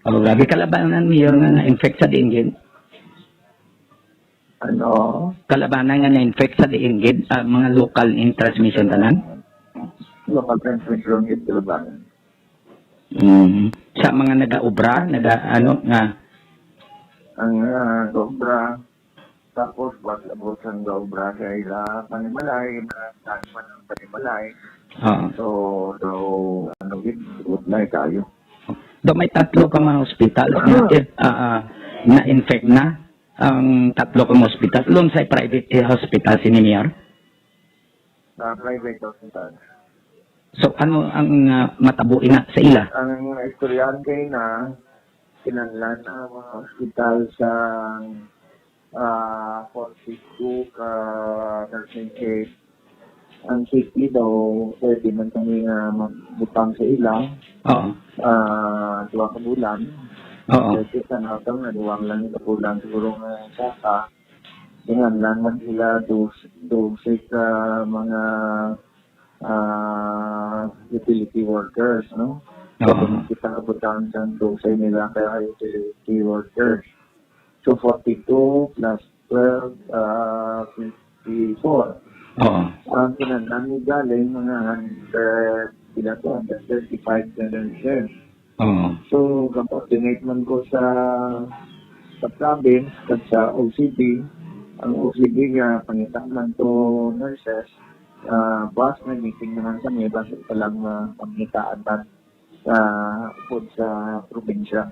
Oh, grabe kalabanan, Mayor, nga na-infect sa diin gid. Ano? Kalabanan nga na-infect sa diin gid, ah, mga local in transmission tanan? Local transmission gid kalabanan. Mm. Sa mga nagaobra, naga-, ano, nga ang, ah, obra, tapos pag abot sang obra sa ila panimalay, mga tagman ang panimalay. Oo. So, so, ano gid, good na tayo. Do may tatlo ka mga hospital nga, ah, ah, na-infect na ang tatlo ka mga hospital. Lon sa private, eh, hospital sini, Mayor? Sa private hospital. So, ano ang, ah, matabo ina sa ila? Ang istoryahan kay na, kinahanglan ang mga hospital sa ah, forty-two ka nursing aid. Ang safety daw, pwede man kami nga magbutang sa ila. Oo. Ah, duha ka bulan. Oo. Pwede sa natang nga duha lang ka bulan siguro nga saka. Kinahanglan man sila dos-, dose ka mga, ah, utility workers, no? So, Oo. Kung kita kabutang sa dose nila kaya utility workers. So, forty-two plus twelve, ah, fifty-four. Oo. Ang kinahanglan mo galing mga hundred, pila to, hundred thirty-five ka nurses. Oo. So, ga-coordinate man ko sa, sa province kag sa O C D. Ang O C D nga pangita man to nurses, ah, buwas may meeting naman kami, basta pa lang, ah, pangitaan man sa, upod sa probinsya.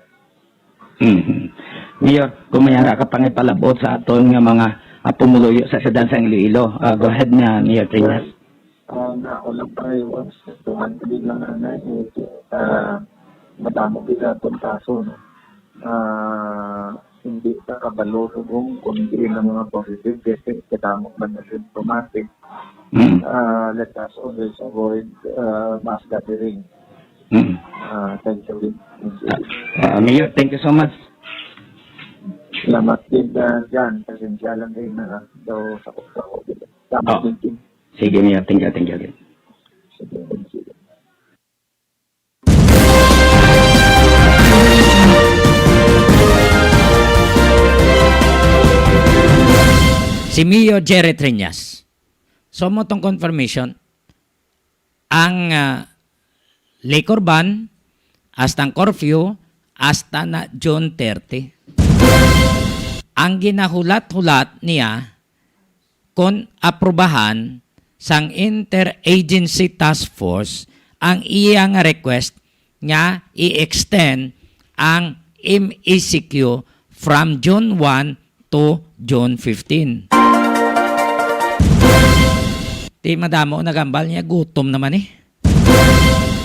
Mhm. Mayor, kung may ara ka pang ipalabot sa aton nga mga, ah, pumuluyo sa Siudad sang Iloilo, ah, go ahead na, Mayor Trinas. Ah, na, wala pa, eh, once, tuman ko din lang, ano, eh, ah, madamo din atong kaso, no? Ah, hindi ka kabalo subong kung hindi na mga positive kasi kadamo man na symptomatic. Mm. Ah, let us always avoid, ah, mass gathering. Mm. Ah, thank you. Thank you. Ah, Mayor, thank you so much. Salamat din, ah, Jan. Pasensya lang kayo na, ah, daw sa, sa COVID. Salamat Oh. din, Jan. Sige, Mayor. Thank you, thank you again. Sige, thank you. Si Mayor Jerry Triñas. So, mo tong confirmation, ang, ah, liquor ban, hasta ang curfew, hasta na June thirty. Ang ginahulat-hulat niya, kon aprubahan sang Interagency Task Force ang iya nga request nga i-extend ang M E C Q from June one to June fifteen. Di madamo nagambal niya, gutom naman eh.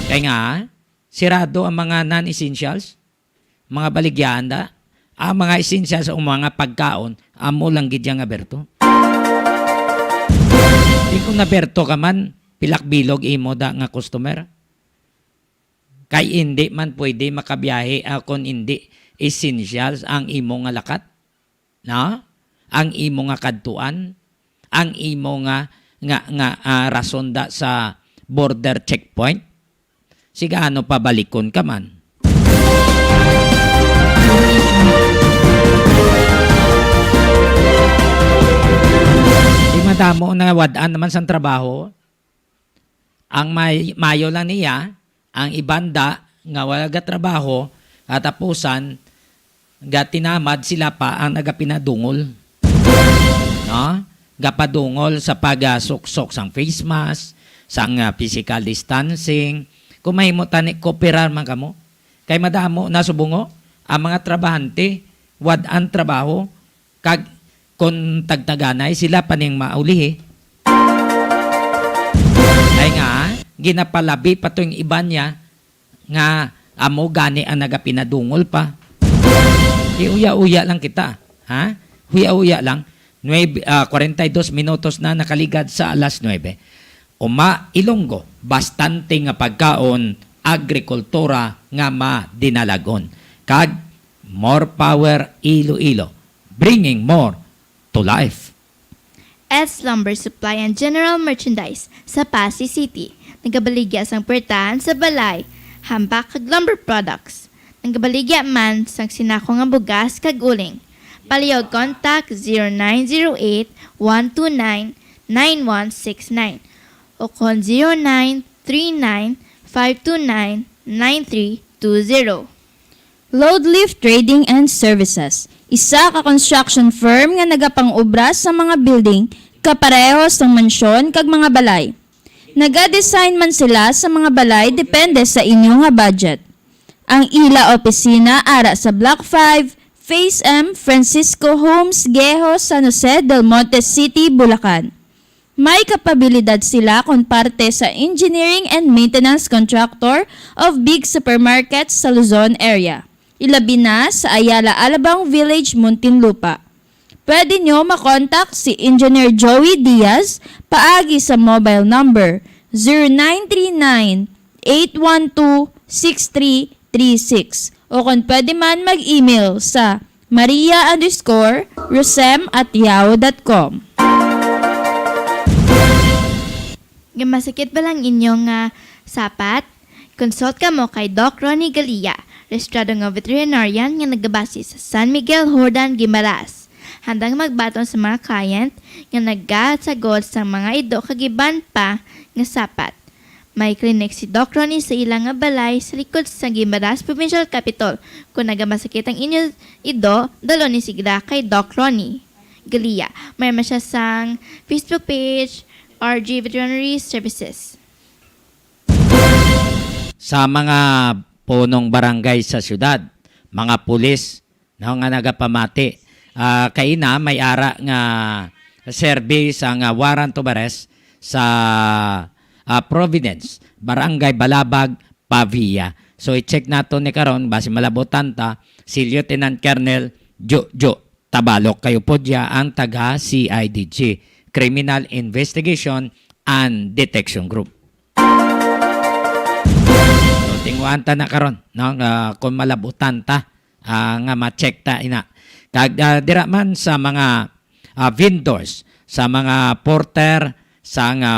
Kaya nga, sirado ang mga non-essentials, mga baligyahan da, ang mga essentials o mga pagkaon, amo lang gid yang aberto. Di kung naberto ka man, pilak bilog imo da nga customer. Kay hindi man pwede makabiyahe, ah, kung hindi essentials ang imo nga lakat, no? Ang imo nga kadtuan, ang imo nga, nga, nga, ah, rason da sa border checkpoint. Sigano pabalikon ka man. Di madamo na wad-an naman sang trabaho. Ang may-, mayo lang niya, ang iban da nga wala gatrabaho, katapusan, gatinamad sila pa ang nagapinadungol. No? Gapadungol sa pagasuksok sang face mask, sang, ah, physical distancing. Kung mahimo tani, kooperar man kamo. Kay madamo na subong, oh, ang mga trabahante, wad-an trabaho, kag kon tagtaganay, sila pa ning maulihi. Ay nga, ginapalabi pa to yung iban niya nga amo gani ang nagapinadungol pa. Iuya-uya lang kita, ha? Huya-huya lang. Nuebe, ah, kwarenta y dos minutos na nakaligad sa alas nuebe. Uma, Ilonggo, bastante nga pagkaon, agrikultura nga madinalagon. Kag more power, Iloilo, bringing more to life. S Lumber Supply and General Merchandise sa Passi City. Nagabaligya sang puwertahan sa balay, hambak kag lumber products. Nagabaligya man sang sinako nga bugas kag uling. Palihog, contact zero nine zero eight, one two nine, nine one six nine o kon zero nine three nine, five two nine, nine three two zero. Load Lift Trading and Services, isa ka construction firm nga nagapang-obra sa mga building, kapareho sang mansyon kag mga balay. Nagadesign man sila sa mga balay depende sa inyo nga budget. Ang ila opisina ara sa Block five, Phase M, Francisco Homes, Guejo, San Jose del Monte City, Bulacan. May kapabilidad sila kon parte sa engineering and maintenance contractor of big supermarkets sa Luzon area, ilabi na sa Ayala Alabang Village, Muntinlupa. Pwede nyo makontak si Engineer Joey Diaz paagi sa mobile number zero nine three nine, eight one two, six three three six, o kung pwede man mag-email sa maria underscore rosem at yahoo dot com. Nga masakit ba lang inyo nga sapat? Consult kamo kay Doc Ronnie Galia, rehistrado nga veterinarian nga nagabase sa San Miguel, Jordan, Guimaras. Handang magbaton sa mga client nga nagasagol sa mga ido kag iban pa nga sapat. May clinic si Doc Ronnie sa ila nga balay sa likod sa Guimaras Provincial Capitol. Kung nagamasakit ang inyo ido, dalon ni sila kay Doc Ronnie Galia. May man siya sang Facebook page, R G Veterinary Services. Sa mga punong barangay sa siyudad, mga pulis, no, nga nagapamati. Ah, kaina may ara nga serbi sa nga warrant of arrest sa, ah, Providence, Barangay Balabag, Pavia. So, i-check nato ni karon, basi malabutan ta, si Lieutenant Colonel Jojo Tabalok, kayo po diya ang taga C I D G, Criminal Investigation and Detection Group. So, tinguhaan ta na karon, no, nga kung malabutan ta, ah, nga ma-check ta ina. Kag, ah, dira man sa mga, ah, vendors, sa mga porter, sa nga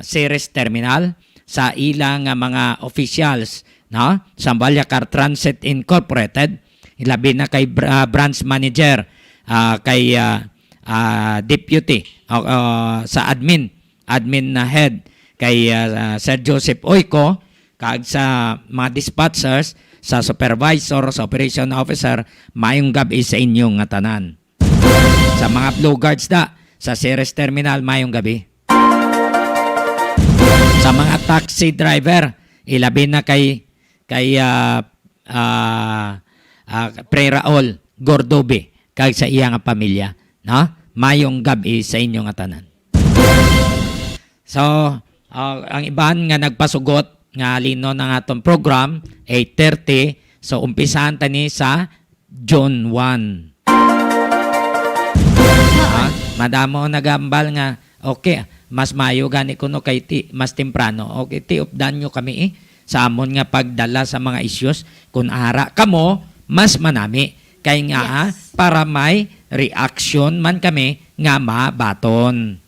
Ceres Terminal, sa ila nga mga officials, no, sa Vallecar Transit Incorporated, ilabi na kay br-, ah, branch manager, ah, kay, ah, ah, deputy, o, ah, sa admin, admin na head kay, ah, Sir Joseph Oyco, kag sa mga dispatchers, sa supervisor, sa operation officer, maayong gab-i sa inyo nga tanan. Sa mga Blue Guards da, sa Ceres Terminal, maayong gab-i. Sa mga taxi driver, ilabi na kay, kay, ah, ah, ah, Pre Raul Gordobe, kag sa iya nga pamilya, no? Maayong gab-i sa inyo nga tanan. So, ah, ang iban nga nagpasugot nga halinon ang aton program, eight thirty. So, umpisahan ta ni sa June one. Ha? Madamo ang nagambal nga, okay, mas mayo gani kuno kay ti-, mas temprano. Okay, tiupdan nyo kami, eh, sa amon nga pagdala sa mga issues. Kung ara kamo, mas manami. Kay nga, ah, Yes. para may reaction man kami nga mabaton.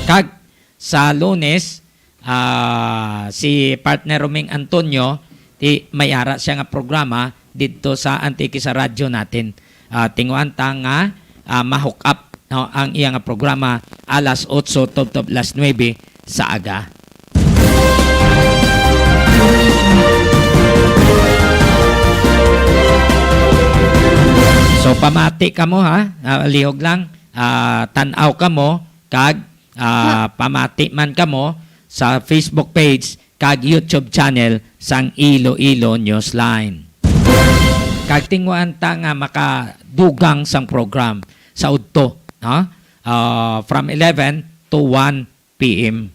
Kag sa Lunes, ah, si partner Roming Antonio, ti-, may ara siya nga programa didto sa Antique sa Radyo Natin. Ah, tinguan ta nga, ah, ma-hook up, no, ang iya nga programa alas otso tubtob alas nuebe sa aga. So, pamati kamo, ha? Ah, lihog lang. Ah, tan-aw kamo kag, ah, pamati man kamo sa Facebook page kag YouTube channel sang Iloilo Newsline. Kag tinguan ta nga makadugang sang program sa udto, no? Ah, from eleven to one P M.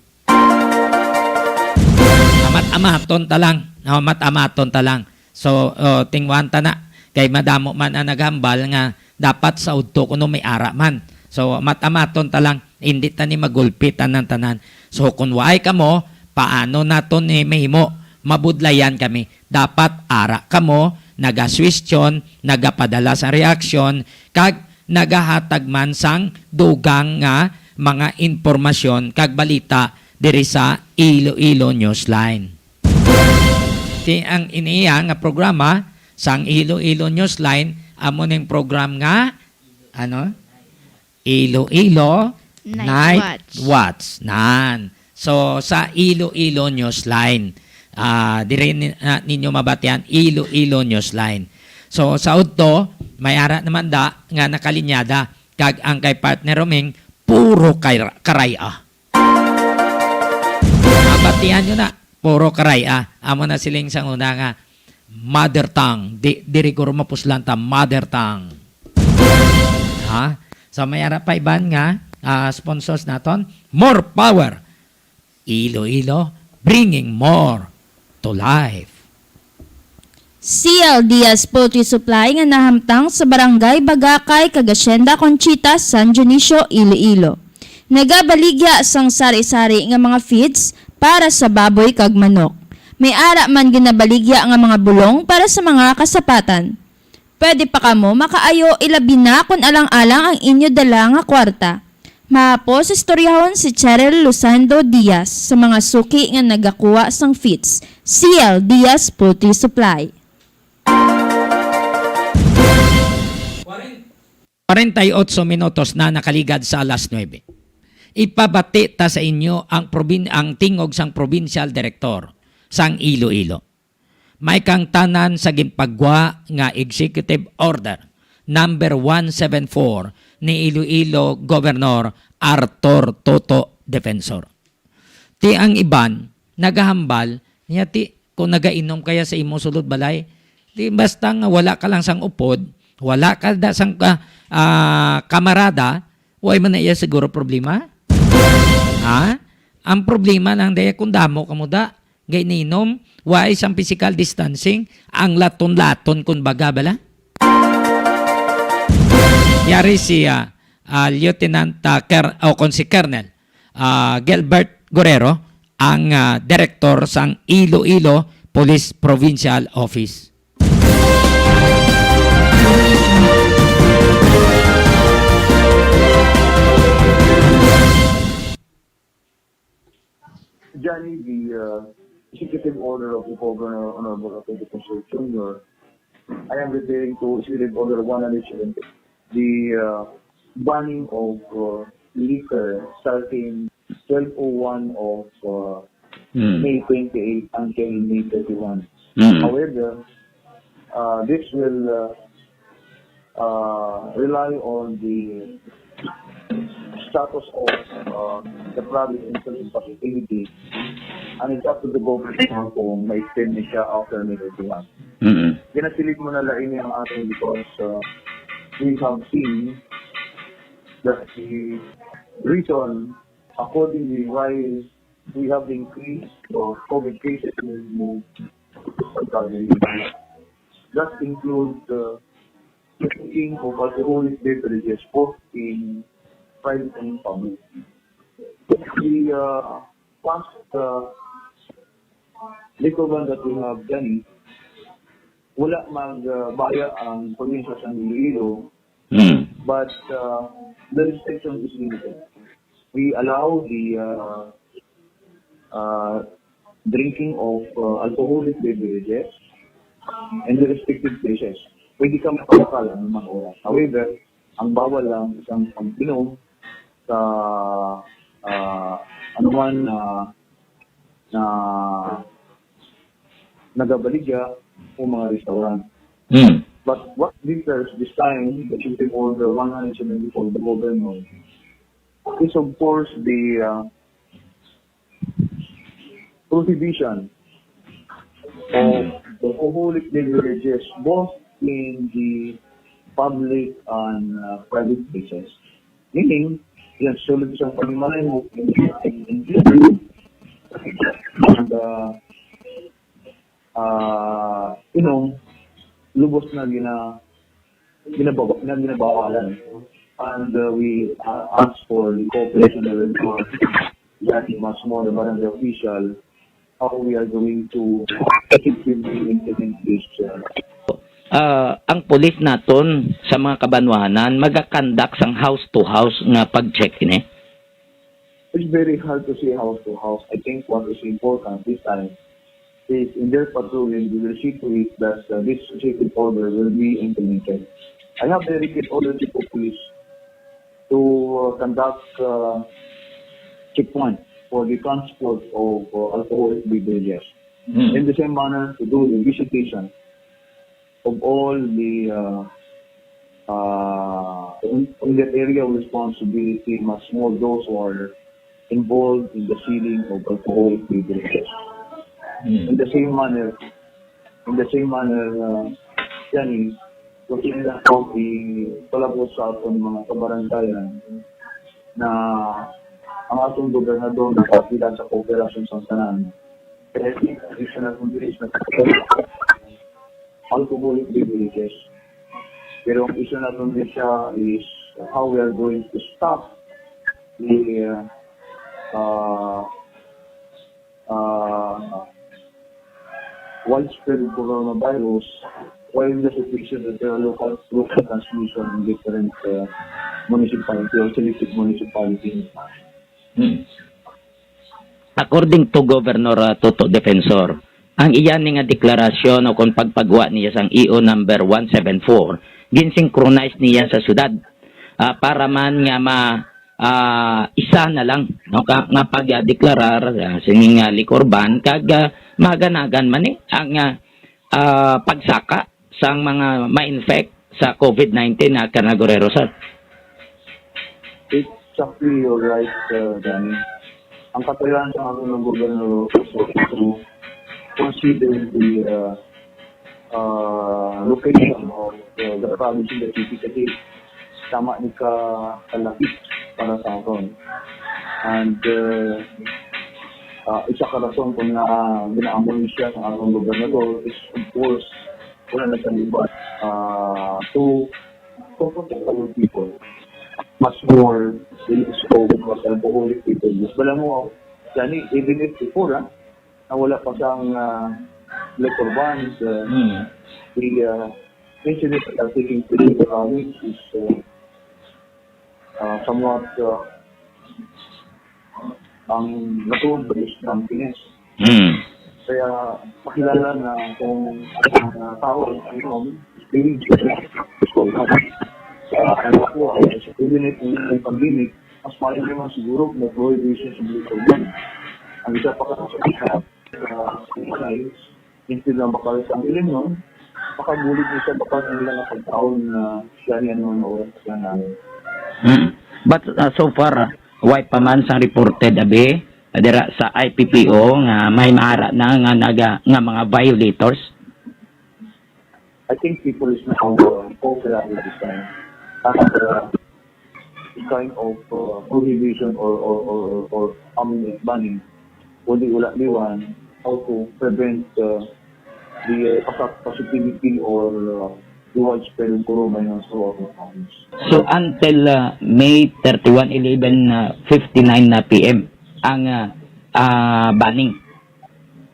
Amat-amaton ta lang, no? Amat-amaton ta lang. So, oh, tinguan ta na. Kay madamo man ang naghambal nga dapat sa udto kuno may ara man. So, amat-amaton ta lang. Hindi ta ni magulpi tanan-tanan. So, kung waay kamo, paano naton ni mahimo? Mabudlayan kami. Dapat ara kamo, nagasuwestyon, nagapadala sa reaksyon, kag nagahatag man sang dugang nga mga impormasyon kag balita diri sa Iloilo Newsline. Ti-, ang iniya nga programa sang Iloilo Newsline, amo ning program nga, ano? Iloilo Night Night Watch. Watch. Nan. So, sa Iloilo Newsline, ah, diri ni-, na, ninyo mabatian, Iloilo Newsline. So, sa udto, may ara naman da nga nakalinyada, kag ang kay partner Roming, puro kay, karay-a. Mabatian nyo na, puro karay-a. Amo na siling sang una nga, mother tongue. Di, diri guro mapuslan ta, mother tongue. Ha? So, may ara pa iban nga, ah, sponsors naton. More power. Iloilo, bringing more to life. C L Diaz Poultry Supply nga nahamtang sa Barangay Bagakay kag Hacienda Conchita, San Dionisio, Iloilo. Nagabaligya sang sari-sari nga mga feeds para sa baboy kag manok. May ara man ginabaligya nga mga bulong para sa mga kasapatan. Pwede pa kamo makaayo, ilabi na kon alang-alang ang inyo dala nga kwarta. Mahapos istoryahon si Cheryl Luzando Diaz sa mga suki nga nagakuha sang feeds, C L Diaz Poultry Supply. Kwarenta y ocho minutos na nakaligad sa alas nuebe. Ipabati ta sa inyo ang probin-, ang tingog sang provincial director sang Iloilo. May kaangtanan sa ginpagwa nga Executive Order number one seven four ni Iloilo Governor Arthur Toto Defensor. Ti ang iban nagahambal niya, ti kung nagainom kaya sa imo sulod balay, ti basta nga wala ka lang sang upod, wala ka da sang ka-, ah, kamarada, way man na iya siguro problema. Ha? Ang problema lang daya kung damo ka mo da, gay ninom, way sang physical distancing, ang laton-laton kun baga bala. Yari si, ah, ah, Lieutenant, ah, Ker-, o kon si Colonel, ah, Gilbert Guerrero, ang, ah, direktor sang Iloilo Police Provincial Office. Johnny, the, uh, executive order of the governor, Honorable Arthur Defensor Junior, I am referring to executive order one hundred seventy, the, uh, banning of, uh, liquor starting twelve oh one of, uh, Mm. May twenty-eight until May thirty-one. Mm. However, uh, this will, uh, uh, rely on the status of, uh, the province in terms of positivity, and it's up to the governor kung ma-extend na siya after May thirty-one. Mm-mm. Ginasilip mo na lang ini ang ating because, uh, we have seen that the reason accordingly why we have the increase of COVID cases in the province. That includes, uh, drinking of alcoholic beverages both in private and in public. The, uh, past, uh, liquor ban that we have done, wala mag, uh, baya ang probinsya sa Iloilo, Mm. but, uh, the restriction is limited. We allow the, uh, uh, drinking of, uh, alcoholic beverages in the restricted places. Pwede ka makabakal anumang oras. However, ang bawal lang isang pag-inom sa, ah, anuman na, na nagabaligya o mga restaurant. Mm. But what differs this time, the Executive Order one hundred seventy-four of the government is, of course, the, uh, prohibition of alcoholic beverages both in the public and, uh, private places. Meaning, yan, sulod sa panimalay mo, in, in, in, and, uh, uh, inom, lubos na gina-, ginabawa-, na ginabawalan. And, uh, we, uh, ask for the cooperation of the, that much more the barangay official, how we are going to effectively implement this, uh, Ah, ang pulis naton sa mga kabanwahanan magakandak sang house to house nga pag-check ini. It's very hard to say house to house. I think what is important this time is in their patrolling, we will see to it that, uh, this executive order will be implemented. I have directed all the chief of police to, uh, conduct, uh, checkpoint for the transport of, uh, alcoholic beverages. Hmm. In the same manner, to do the visitation of all the, uh, uh, in, in that area of responsibility, much more those who are involved in the selling of alcoholic beverages. Mm. In the same manner, in the same manner, uh, yan, eh, looking na po, ipalabot sa aton mga kabarangayan na ang atong gobernador nakapila sa kooperasyon sa tanan. Kaya, additional conditions na alcoholic beverages. Pero ang issue naton din siya is how we are going to stop the uh, uh, uh, widespread coronavirus while the situation that there are local, local transmission in different uh, municipality or selected municipality. Hmm. According to Governor uh, Toto Defensor, ang iya ni nga deklarasyon o kung pagpagwa niya sang E O number one seven four, ginsynchronize niya sa syudad ah, para man nga ma ah, isa na lang, no, ka, nga pagdeklarar ah, sining ah, liquor ban kag ah, maganagan man ni ang ah, ah, pagsaka sang mga ma-infect sa COVID nineteen na Carnagorero, sir. Exactly, you're right, uh, Danny. Ang katuyan sa aton ng gobernador is to consider the uh, uh, location of uh, the province in the city kasi tama ni ka kalapit para sa aton. And uh, uh, isa ka rason kung nga uh, ginaamon siya sa atong gobernador is of course wala na sa libat uh, to to protect our people. Much more in scope of alcoholic people. Mas bala mo, Danny, even if before, ah, na wala pa sang uh, liquor bans, uh, Hmm. the uh, incidents that are taking place in the province is uh, uh, somewhat uh, ang natuon ba is drunkenness. Hmm. Kaya pakilala na kung ang uh, tao ay ano, experience sa alcohol, even if may pandemic, mas maayo naman siguro kung may prohibition sa mga alcohol. Ang isa pa kasi sa uh, instead na makalit ang ilim nun, makabulig mo sa bakal nila nga pagkaon na siya niya naman oras na namin. Hmm. But uh, so far, uh, why pa man sang reported abi dira sa I P P O nga may maara na nga naga, nga mga violators? I think people is now uh, over at this time. After uh, kind of uh, prohibition or or or or, or I mean, banning, kundi wala liwan how to prevent uh, the uh, pas- positivity or uh, the widespread of coronavirus throughout the province. So until uh, May thirty-one, eleven uh, fifty-nine na P M ang uh, uh, banning.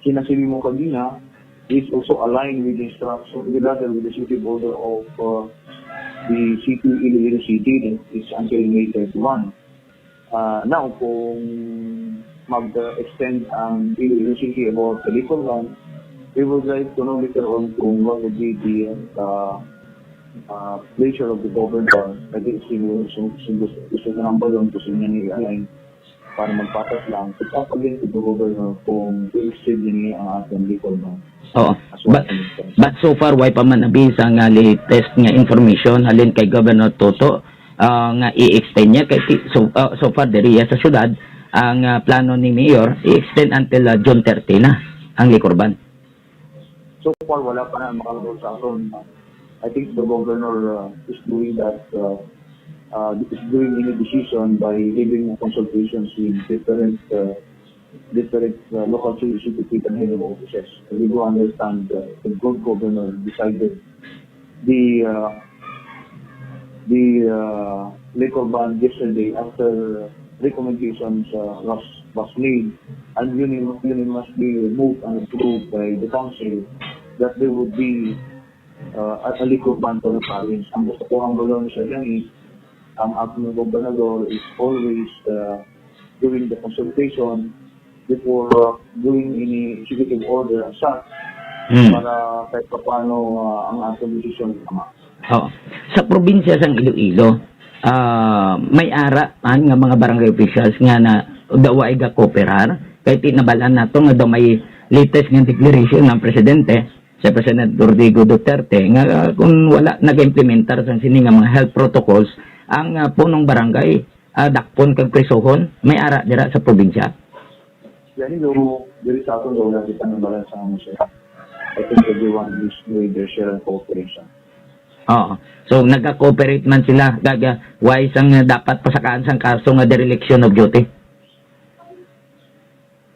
Kinasiling mo kagina is also aligned with the instruction, with rather with the executive order of uh, the city, Iloilo City, that is until May thirty-one. Uh, now, kung mag-extend ang Iloilo City about the liquor ban, we would like to know later on kung what would be the uh, uh, pleasure of the governor. Kasi gusto, gusto, gusto ng balon, gusto niya i-align para magpatas lang, it's up again to the governor kung i-extend niya ang ating liquor ban. Oo. But, but so far, way pa man abi sa nga latest nga information halin kay Governor Toto ah, nga i-extend niya kay ti- so, ah, so far diri sa syudad ang ah, plano ni Mayor i-extend until ah, June thirty na ang liquor ban. So far, wala pa na makalabot sa aton. I think the governor uh, is doing that, uh, uh, is doing any decision by having consultations with different uh, different uh, local chief executive and head of offices. We do understand uh, the good governor decided the uh, the uh, liquor ban yesterday after recommendations uh, was was made and unanimously moved and approved by the council that there would be uh, a, a liquor ban for the province. Ang gusto ko ang gawin sa dyan is ang ating gobernador is always uh, doing the consultation before uh, doing any executive order as such Hmm. para kahit paano uh, ang ating decision tama. Oh. Sa probinsya sang Iloilo, ah, may ara man nga mga barangay officials nga na daw ay gakooperar kay tinabalan nato nga daw may latest nga declaration ng presidente sa President Rodrigo Duterte nga ah, kung wala nag-implementar sang sini nga mga health protocols ang ah, punong barangay ah, dakpon kag prisuhon may ara dira sa probinsya. Yan yung diri sa aton daw lagi pa ng balansa nga siya. I think everyone is doing their share of cooperation. Oo. So nagka-cooperate man sila kag ah, why sang ah, dapat pasakaan sang kaso nga dereliction of duty?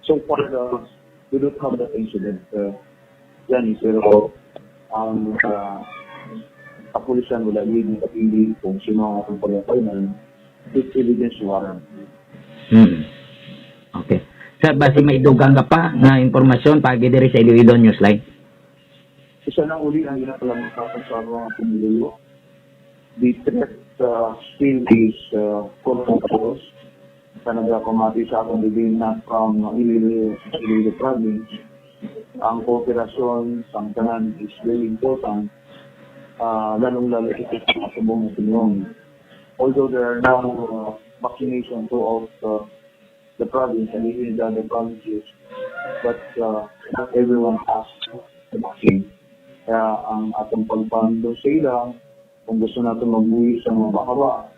So far, uh, we don't have that incident. Uh, yan, pero Ang, ah, kapulisan wala gid nakapili kung sino ang atong pag-appointment with evidence warrant. Hmm. Okay. Sir, basi may dugang ka pa nga impormasyon paagi diri sa Iloilo Newsline? Isa na uli ang ginapalangkapan sa mga pumuluyo. The threat, uh, still is, uh, full force. Sa nagapamati sa akong dili na from Iloilo, Iloilo province, ang kooperasyon sa tanan is very important, uh, lalong-lalo ito sa mga subong na Pinoy. Although there are now, uh, vaccination throughout, uh, the province and even the other provinces, but, uh, not everyone has the vaccine. Kaya ang atong pagpando sa ila, kung gusto natin mabuhi sa mga bakaba,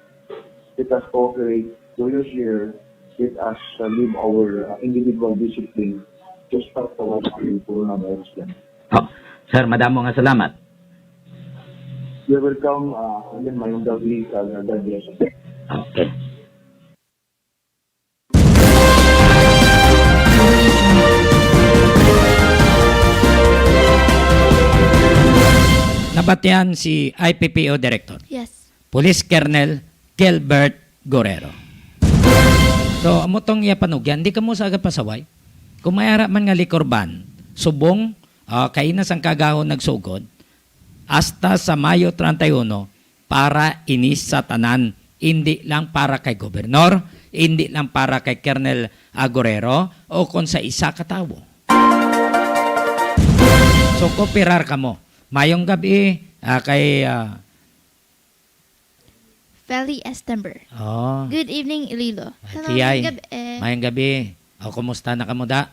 let us cooperate, do your share, let us, uh, live our, uh, individual discipline to stop the coronavirus. Oh, sir, madamo nga salamat. You're welcome. Uh, again, mayong gabi, uh, God bless. Okay. Nabatian si I P P O Director, Yes. Police Colonel Gilbert Guerrero. So, amo tong iya panugyan, di kamo sa agapasaway. Kung may ara man nga liquor ban, subong, ah, kaina sang kagahon nagsugod, hasta sa Mayo treinta y uno, para ini sa tanan, hindi lang para kay gobernador, hindi lang para kay Colonel, ah, Guerrero, o kon sa isa ka tawo. So, kooperar kamo. Mayong gabi, ah, kay, ah, Feli Estember. Oh. Good evening, Iloilo. Ay, Hello, Tiyay. Mayong gabi. Mayong gabi. O, kumusta na kamo da?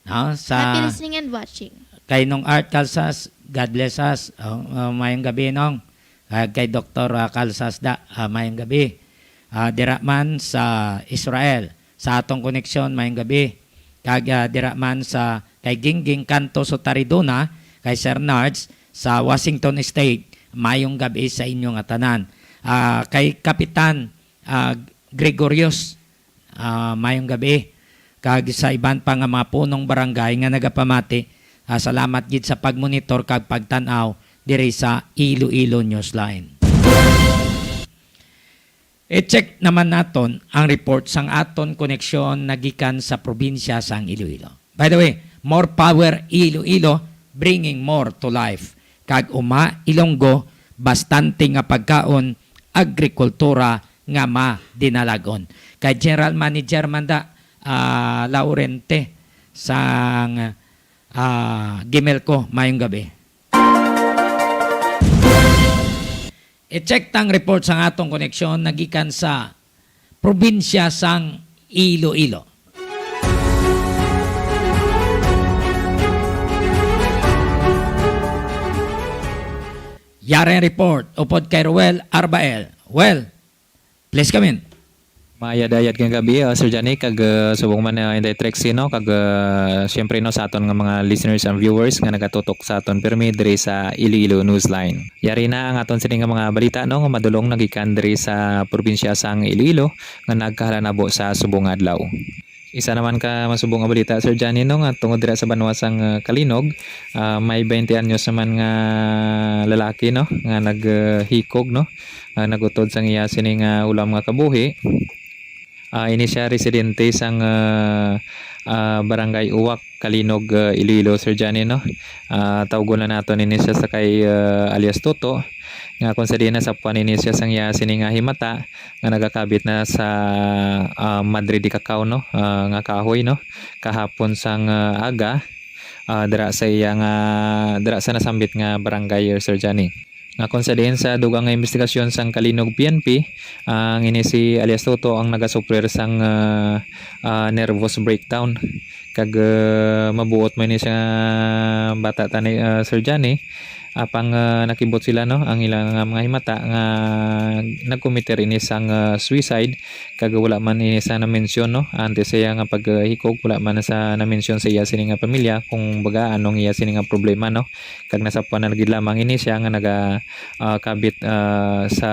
No? Sa Happy listening and watching. Kay Nong Art Calsas, God bless us. O, o, mayong gabi, Nong. Kag kay Doktor, ah, Calsas da, ah, mayong gabi. Ah, dira man sa Israel, sa atong koneksyon, mayong gabi. Kag, ah, dira man sa kay Gingging Canto Sotariduna, kay Sir Nards sa Washington State, mayong gabi sa inyo nga tanan. Ah, kay Kapitan, ah, Gregorius, ah, mayong gabi. Kag sa iban pa nga mga punong barangay nga nagapamati, ah, salamat gid sa pagmonitor kag pagtan-aw diri sa Iloilo Newsline. I-check naman naton ang report sang aton koneksyon nagikan sa probinsya sang Iloilo. By the way, more power Iloilo, bringing more to life. Kag uma, Ilonggo, bastante nga pagkaon, agrikultura nga madinalagon. Kay General Manager man da, ah, Laurente sang, ah, Gimelco, mayong gabi. I-check tang report sang atong koneksyon nagikan sa probinsya sang Iloilo. Yari ang report upod kay Ruel Arbael. Well, please come in. Maayad-ayad nga gabi, uh, Sir Johnny, kag uh, subong man uh, Inday Trixie, no? Kag uh, siyempre, no, sa aton nga mga listeners and viewers nga nagatutok sa aton pirmi diri sa Iloilo Newsline. Yari na ang aton sini nga mga balita, no, nga madulong nagikan diri sa probinsya sang Iloilo nga nagkahalanabo sa subong nga adlaw. Isa naman ka masubong nga balita, Sir Johnny, no, nga tungod dira sa banwa sang uh, Calinog, uh, may twenty anyos naman nga lalaki, no, nga naghikog, no, nga nagutod sang iya sini nga ulam nga kabuhi. Ah, ini siya residente sang ah, ah, Barangay Uwak, Calinog, ah, Iloilo, Sir Johnny, no? Ah, tawgon na nato nini siya sa kay ah, alias Toto, nga kung sa diin nasapuan ini siya sang iya sini nga himata nga nagakabit na sa ah, Madre de Cacao, no? Ah, nga kahoy, no? Kahapon sang ah, aga, ah, dira sa iya nga dira sa nasambit nga barangay, Sir Johnny. Nga kung sa diin sa dugang nga investigasyon sang Calinog P N P, ang ini si alias Toto ang nagasuffer sang ah, ah, nervous breakdown. Kag ah, mabuot man ni siya bata tani, ah, Sir Johnny. Apang ah, nakibot sila, no, ang ilang nga mga himata nga nagkomiter ini sang ah, suicide, kag wala man ini sa na-mention, no, antes sa iya nga paghikog, wala man sa na-mention sa iya sini nga pamilya kung baga anong iya sini nga problema, no. Kag nasapuan na gid lamang ini siya nga naga ah, kabit ah, sa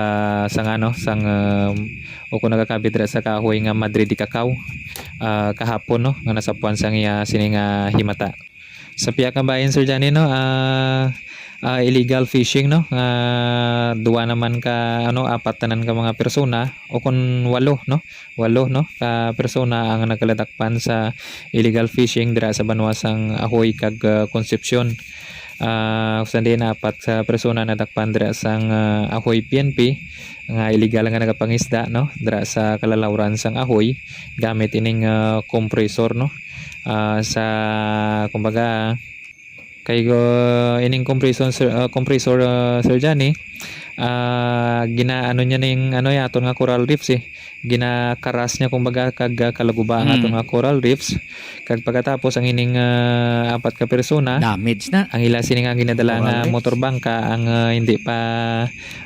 sang ano sang ah, o kung nagakabit dira sa kahoy nga Madre de Cacao ah, kahapon, no, nga nasapuan sang iya sini nga himata. Sa pihak nga bahin, Sir Johnny, no, ah, Ah, illegal fishing, no? Nga duwa naman ka, ano, apat tanan ka mga persona, o kun walo, no? Walo, no? Ka persona ang nagaladakpan sa illegal fishing dira sa banwa sang Ahoy kag, ah, Concepcion. Ah, sa diin apat sa persona nadakpan dira sang, ah, Ahoy P N P nga illegal nga nagapangisda, no? Dira sa kalalawran sang Ahoy gamit ining, ah, compressor, no? Ah, sa, kumbaga, kay, uh, ining compressor, sir, uh, compressor, uh, Sir Johnny, uh, ginaano niya ning, ano, yung aton nga coral reefs, eh. Ginakaras niya, kumbaga, kag, uh, kalaguba ang Mm. aton nga coral reefs. Kag pagkatapos, ang ining, uh, apat ka persona, Damage na. ang ila sini nga ginadala Coral nga reefs. motor bangka, ang, uh, hindi pa,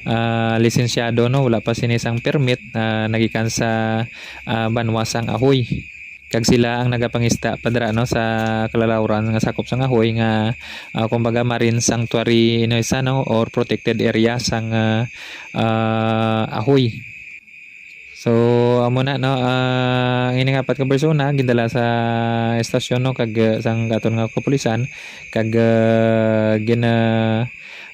uh, lisensyado, no? Wala pa sini sang permit, uh, nagikan sa, uh, banwa sang Ahoy. Kag sila ang nagapangista pa dira, no, sa kalalawran nga sakop sang Ahoy nga, ah, kumbaga, marine sanctuary, ino isa, no, or protected area sang, ah, ah, Ahoy. So, amo na, no, ah, ang ining apat ka persona gindala sa estasyon, no, kag, ah, sang aton nga kapulisan, kag, ah, gina-,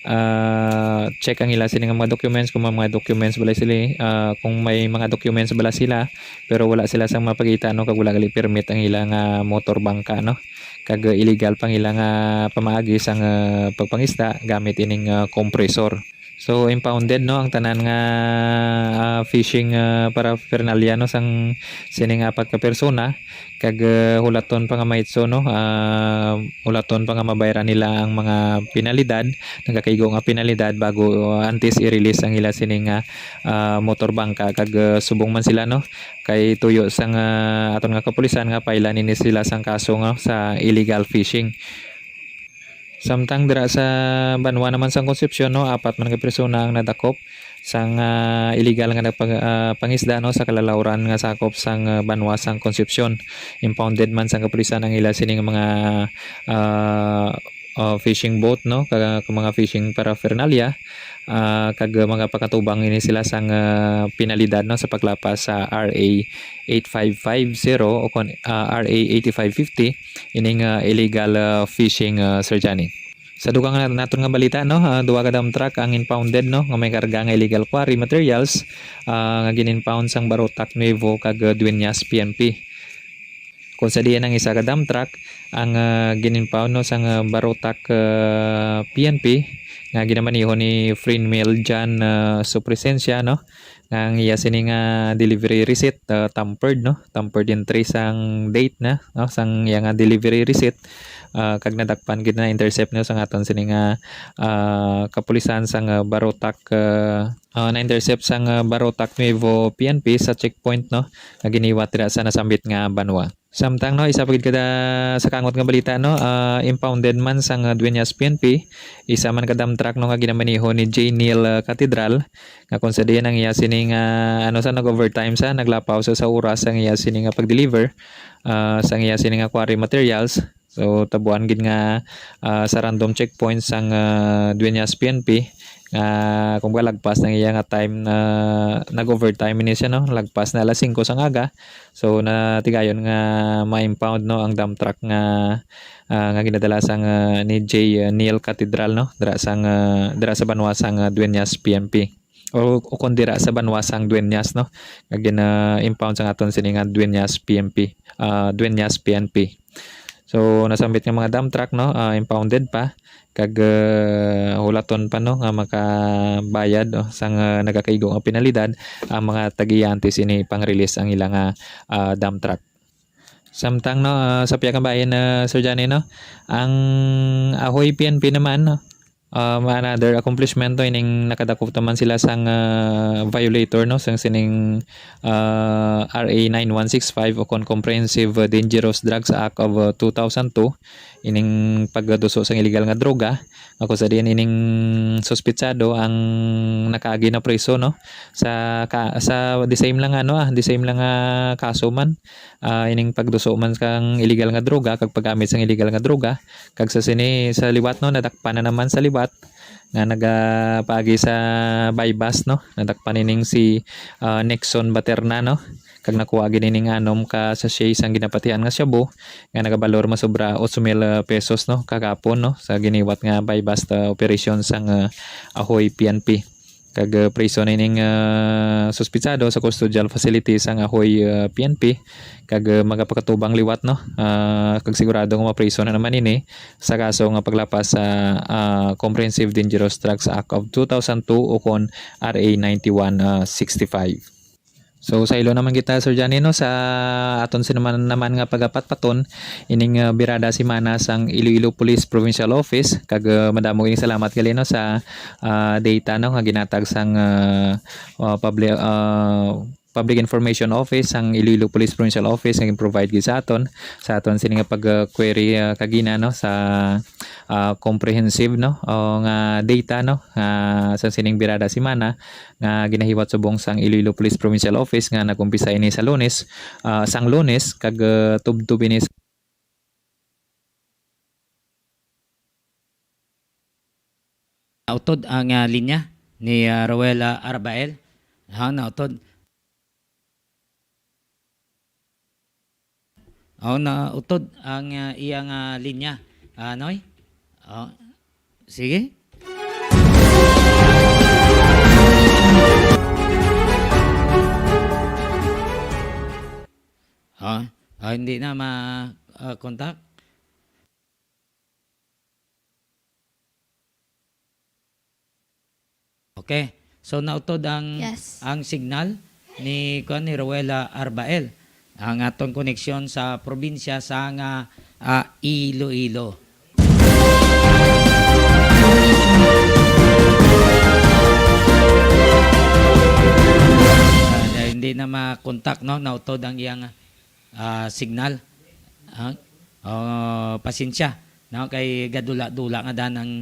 ah, check ang ila sini nga mga documents, kung may mga documents bala sila, ah, kung may mga documents bala sila, pero wala sila sang mapakita, no, kag wala gali permit ang ila nga motor bangka, no, kag illegal pang ila nga pamaagi sang, ah, pagpangisda gamit ining, ah, compressor. So, impounded, no, ang tanan nga, ah, fishing, ah, paraphernalia, no, sang sining apat ka persona, kag, ah, hulaton pa nga maitso, no, ah, hulaton pa nga mabayaran nila ang mga penalidad, nagakaigo nga penalidad bago, ah, antes i-release ang ila sini nga, ah, motor bangka, kag, ah, subong man sila, no, kay tuyo sang, ah, aton nga kapulisan nga pailan ini sila sang kaso nga sa illegal fishing. Samtang dira sa banwa naman sang Concepcion, no, apat man ka persona ang nadakop sang, ah, illegal nga nagpag-, ah, pangisda, no, sa kalalawran nga sakop sang, ah, banwa sang Concepcion. Impounded man sang kapulisan ang ila sining mga, ah, ah, fishing boat, no, kag, kag mga fishing paraphernalia, ah, kag mga pakatubang ini sila sang, ah, penalidad, no, sa paglapas sa R A eight five five zero o kon, ah, R A eighty-five fifty, ining, ah, illegal, ah, fishing, ah, Sir Johnny. Sa dugang na-, naton nga balita, no, ah, duha ka dump truck ang impounded, no, nga may karga nga illegal quarry materials, ah, nga gin-impound sang Barotac Nuevo kag, ah, Dueñas P N P. Kung sa diin ang isa ka dump truck ang, ah, gin-impound, no, sang, ah, Barotac, ah, P N P nga ginamaneho ni Frinmel John, ah, Supresencia, no, nga ang iya sini nga delivery receipt, ah, tampered, no, tampered entry sang date na, no, sang iya nga delivery receipt, ah, kag nadakpan gid na intercept, no, sang aton sini nga, ah, kapulisan sang, ah, Barotac, ah, ah, na-intercept sang, ah, Barotac Nuevo P N P sa checkpoint, no, nga giniwat dira sa nasambit nga banwa. Samtang, no, isa pa gid kada sa kangot nga balita, no, ah, impounded man sang, ah, Dueñas P N P, isa man ka dump truck, no, nga ginamaneho ni J Neil, ah, Catedral, nga kung sa diin ang iya sini nga, ano, sa nag-overtime sa, naglapaw sa, sa oras ang iya sini nga pag-deliver, ah, sang iya sini nga quarry materials. So, tabuan gid nga, ah, sa random checkpoints sang, ah, Dueñas P N P, nga kung lagpas ng iya nga time na nag-overtime ini siya, no? Lagpas na alas singko sang aga. So, natigayon nga ma-impound, no, ang dump truck nga, ah, nga ginadala sang, ah, ni J, ah, Neil Catedral, no? Dira sang, ah, dira sa banwa sang, ah, Dueñas P N P. O, o kung dira sa banwa sang Dueñas, no? Nga gina-impound sang aton sini nga Dueñas P N P, ah, Dueñas P N P. So, nasambit nga mga dump truck, no? Ah, impounded pa. Kag, ah, hulaton pa, no, nga makabayad, oh, sang, ah, nagakaigo nga penalidad ang mga tag-iya antes ini pang-release ang ila nga, ah, dump truck. Samtang, no, ah, sa pihak nga bahin, ah, Sir Johnny, no, ang Ahoy P N P naman, no, um, another accomplishment to, ining nakadakop naman sila sang, ah, violator, no, sang sining, ah, R A nine one six five o kon Comprehensive Dangerous Drugs Act of, ah, two thousand two, ining pagduso sang illegal nga droga, nga kung sa diin ining suspitsado ang nakaagi na preso, no, sa ka-, sa the same lang, ano, ah, the same lang nga kaso man, ah, ining pagduso man kang illegal nga droga kag paggamit sang illegal nga droga, kag sa sini sa liwat, no, nadakpan na naman sa liwat, nga nagapaagi sa buy-bust, no? Nadakpan nining si, ah, Nixon Baterna, no? Kag nakuha gid nining anom ka sachet sang ginapatihan nga shabu nga nagabalor masobra ocho mil, ah, pesos, no, kagapon, no, sa giniwat nga buy-bust, ah, operation sang, ah, Ahoy P N P. Kag, ah, priso nining, ah, suspitsado sa custodial facility sang Ahoy, ah, P N P, kag, ah, magapakatubang liwat, no? Ah, kag sigurado nga mapriso na naman ini sa kaso nga paglapas sa, ah, Comprehensive Dangerous Drugs Act of two thousand two o kon R A ninety-one, ah, sixty-five. So, saylo naman kita, Sir Johnny, no, sa aton sini man naman nga pagapatpaton, ining, ah, birada semana sang Iloilo Police Provincial Office, kag, ah, madamo gid salamat gali, no, sa, ah, data, no, nga ginatag sang, ah, ah, publi-, ah, Public Information Office, ang Iloilo Police Provincial Office nga gin-provide gid sa aton, sa aton sini nga pag-query, ah, kagina, no, sa, ah, comprehensive, no, o nga data, no, nga sa sining birada semana nga ginahiwat subong sang Iloilo Police Provincial Office nga nag-umpisa ini sa Lunes, ah, sang Lunes kag, ah, tubtob ini sa Nautod ang, ah, linya ni, ah, Rowella Arbael. Ha, nautod. Oh, nautod ang, ah, iyang, ah, linya. Ah, Noy? Oh, sige. Ah, ah, hindi na ma-, ah, contact. Okay. So, nautod ang, Yes. ang signal ni, kuwan, ni Rowella Arbael, ang aton koneksyon sa probinsya sang, ah, Iloilo. Ah, hindi na makontak, no? Nautod ang iyang ah, signal. Ah, oh, pasensya, no, kay gadula-dula nga dan ang,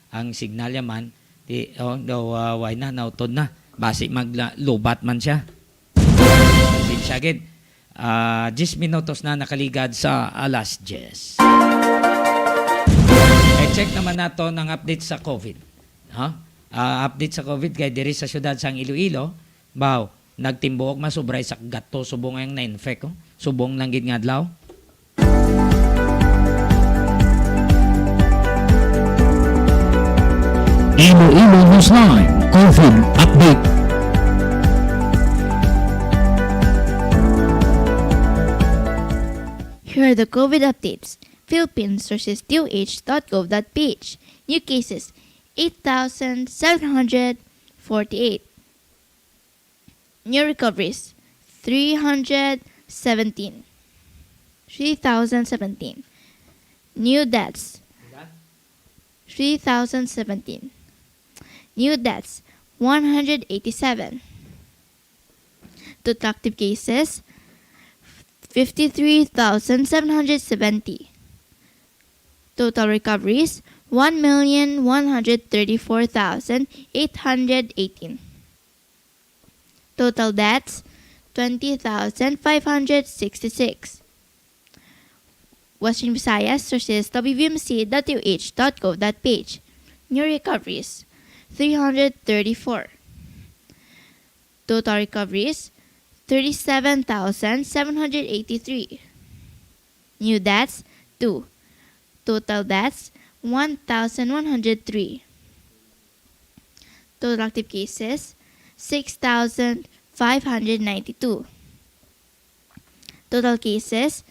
ang signal ya man. Di, oh, daw, ah, why na, nautod na. Basi magla-, lubat man siya. Pasensya gid. Ah, diyes minutos na nakaligad sa alas diyes. I-check naman nato ang update sa COVID. Ha? Ah, update sa COVID kay diri sa siyudad sang Iloilo, baw, nagtimbuok masobra isa ka gato subong ang na-infect, oh. Subong lang gid nga adlaw. Iloilo Newsline, COVID update. Here are the COVID updates. Philippines sources D O H dot gov dot P H. New cases, eight thousand seven hundred forty-eight. New recoveries, three hundred seventeen. Three thousand seventeen. New deaths, three thousand seventeen. New deaths, one hundred eighty-seven. Total active cases, fifty-three thousand seven hundred seventy. Total recoveries, one million one hundred thirty-four thousand eight hundred eighteen. Total deaths, twenty thousand five hundred sixty-six. Western Visayas sources W V M C dot U H dot gov dot P H. New recoveries, three hundred thirty-four. Total recoveries, thirty-seven thousand seven hundred eighty-three. New deaths, two. Total deaths, one thousand one hundred three. Total active cases, six thousand five hundred ninety-two. Total cases,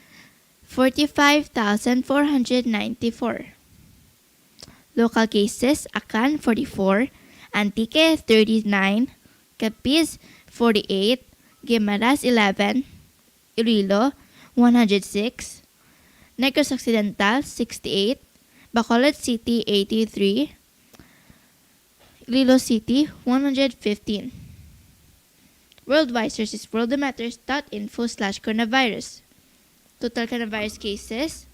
forty-five thousand four hundred ninety-four. Local cases, Aklan, forty-four, Antique, thirty-nine, Capiz, forty-eight, Guimaras, eleven, Iloilo, one hundred six, Negros Occidental, sixty-eight, Bacolod City, eighty-three, Iloilo City, one hundred fifteen. Worldwide sources, worldometers dot info slash coronavirus. Total coronavirus cases,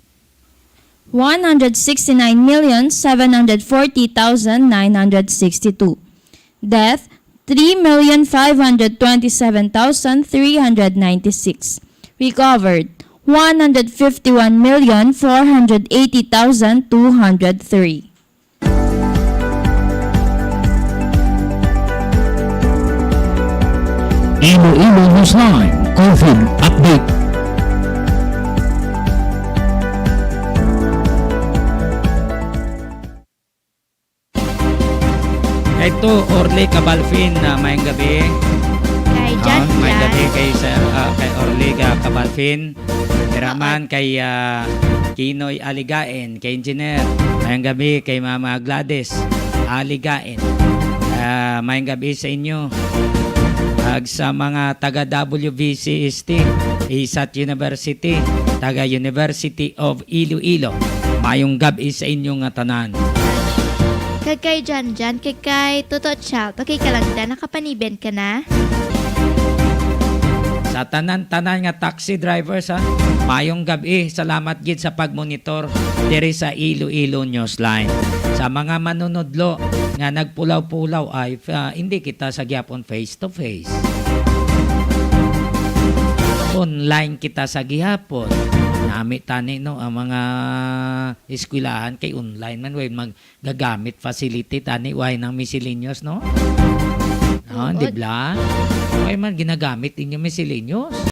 one hundred sixty-nine million seven hundred forty thousand nine hundred sixty-two. Death, three million five hundred twenty-seven thousand three hundred ninety-six. Recovered, one hundred fifty-one million four hundred eighty thousand two hundred three. Iloilo Newsline COVID Update. Ito, Orly Cabalfin, ah, mayong gabi. Kay Ah, Jan mayong Jan. gabi kay Sir, ah, kay Orly, ah, Cabalfin. Dira Oo. man kay, ah, Kinoy Aligain, kay Engineer. Mayong gabi kay Mama Gladys Aligain. Ah, mayong gabi sa inyo. Ag sa mga taga W V C S T, Isat University, taga University of Iloilo. Mayong gabi sa inyo nga tanan. Kag kay Jan Jan, kag kay Toto Child, okay ka lang da? Nakapaniben ka na? Sa tanan-tanan nga taxi drivers, ha, mayong gabi. Salamat gid sa pagmonitor diri sa Iloilo Newsline. Sa mga manunudlo nga nagpulaw-pulaw, ay, ah, hindi kita sa gihapon face to face. Online kita sa gihapon. Nami tani, no, ang mga eskwelahan kay online man, way mag-, gagamit facility tani, way nang miscellaneous, no? Ah, Tuod. Di bla? Way man ginagamit inyo miscellaneous?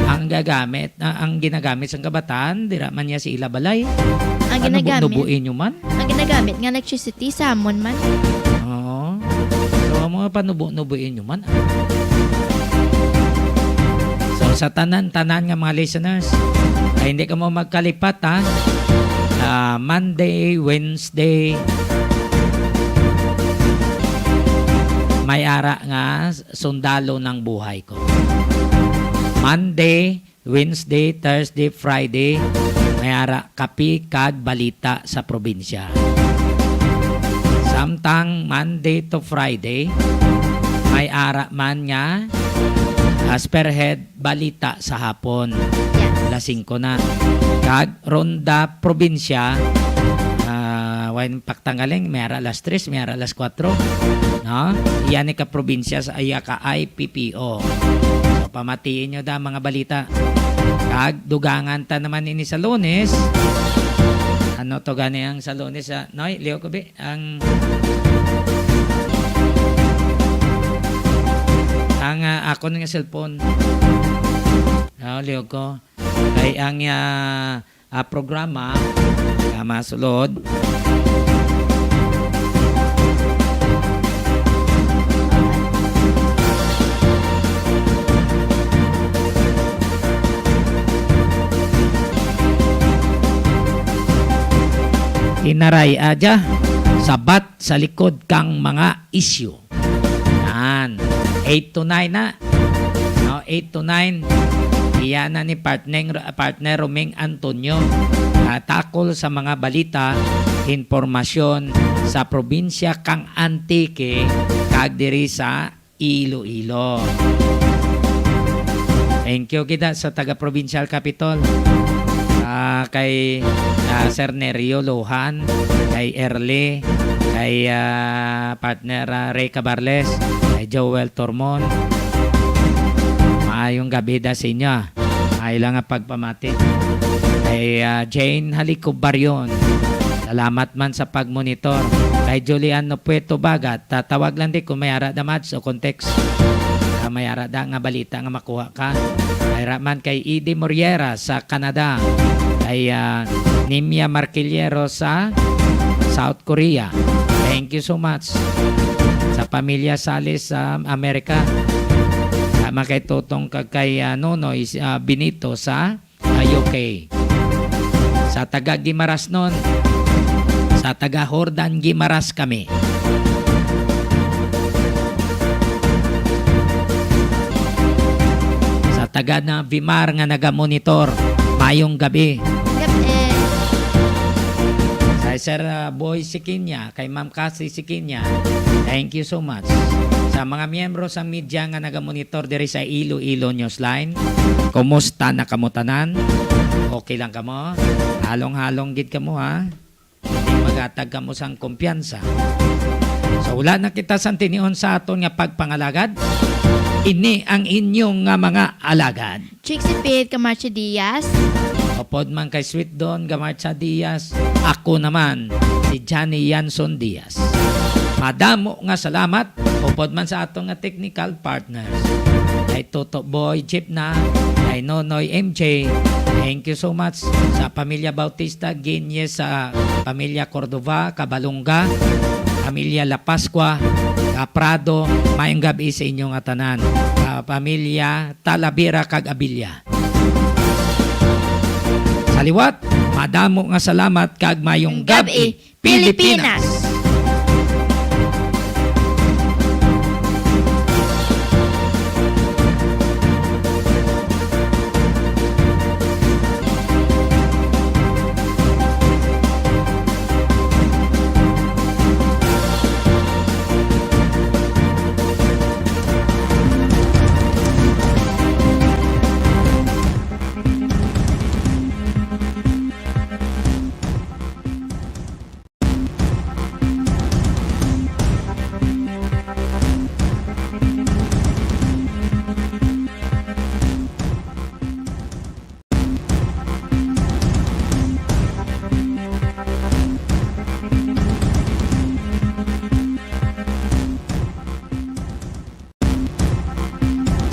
Ang gagamit, ah, ang ginagamit sang kabataan, dira man niya sa ila balay. Ang Ano bu-, ginagamit. nubuin nyo man? Ang ginagamit nga electricity, sa amon man. Oo. So, ang mga panubo-nubuin nyo man, ah. So, sa tanan-tanan nga mga listeners, ay hindi ka mo magkalipat, ha? Ah, Monday, Wednesday, may ara nga sundalo ng buhay ko. Monday, Wednesday, Thursday, Friday, may ara kape kag balita sa probinsya. Samtang Monday to Friday, may ara man nga, ah, spearhead balita sa hapon. Yes. Alas singko na. Kag ronda probinsya, ah, wain paktanggaling, may ara alas tres, may ara alas kuwatro. No? Iya ni ka probinsya sa iya ka I P P O. So, pamatiin nyo da mga balita. Kag dugangan ta naman ini sa Lunes. Ano to gani ang sa Lunes, ah? Noy, liyo ko, bi? Ang, ang, ah, akon nga cellphone. Ah, liyo ko. Kay ang, ah, ah, programa, ah, masulod. Inaray, ah, dya, sabat sa likod kang mga isyu. Yan. Eight to nine na. No, eight to nine. Iya na ni partner, partner Roming Antonio. Ah, takol sa mga balita, impormasyon sa probinsya kang Antique kag diri sa Iloilo. Thank you kita sa taga Provincial Capitol. Ah, kay, ah, Sir Nerio Lohan, kay Erly, kay, ah, partner, ah, Ray Cabarles, kay Joel Tormon. Maayong gabi da sa inyo, ah. Maayo lang nga pagpamati. Kay, ah, Jane Halicobarion, salamat man sa pagmonitor. Kay Julian Nopueto Bagat, tatawag lang di kung may ara da, Mads, o context. Ah, may ara da nga balita nga makuha ka. May ra man kay Edie Moriera sa Canada. Kay, ah, Nimia Marquillero sa South Korea. Thank you so much. Sa pamilya Salis sa Amerika. Sa mga kay Totong kag kay, ah, Nonoy, ah, Benito sa, ah, U K. Sa taga Guimaras nun, sa taga Jordan Guimaras kami. Sa taga na Vimar nga nagamonitor, mayong gabi. Gabi. Sa Sir, ah, Boy Sikinya, kay Ma'am Cassie Sikinya, thank you so much. Sa mga miyembro sa media nga nagamonitor diri sa Iloilo Newsline, kumusta na kamo tanan? Okay lang kamo? Halong-halong gid kamo, ha? Hindi magatag kamo sang kumpiyansa. So, wala na kita sang tinion sa aton nga pagpangalagad. Ini ang inyong nga mga alagad. Trixie Pete Camacho Diaz. Upod man kay Sweet Don Gamarcha Diaz, ako naman si Johnny Yanson Diaz. Madamo nga salamat Upod man sa ato nga technical partners, kay Toto Boy Jeep na, kay Nonoy M J, thank you so much. Sa pamilya Bautista Guiñez, sa pamilya Cordova Cabalunga, pamilya La Pascua Caprado, maayong gab-i sa inyo nga tanan. Sa pamilya Talavera kag Abilia. Sa liwat, madamo nga salamat kag maayong gab-i, Pilipinas.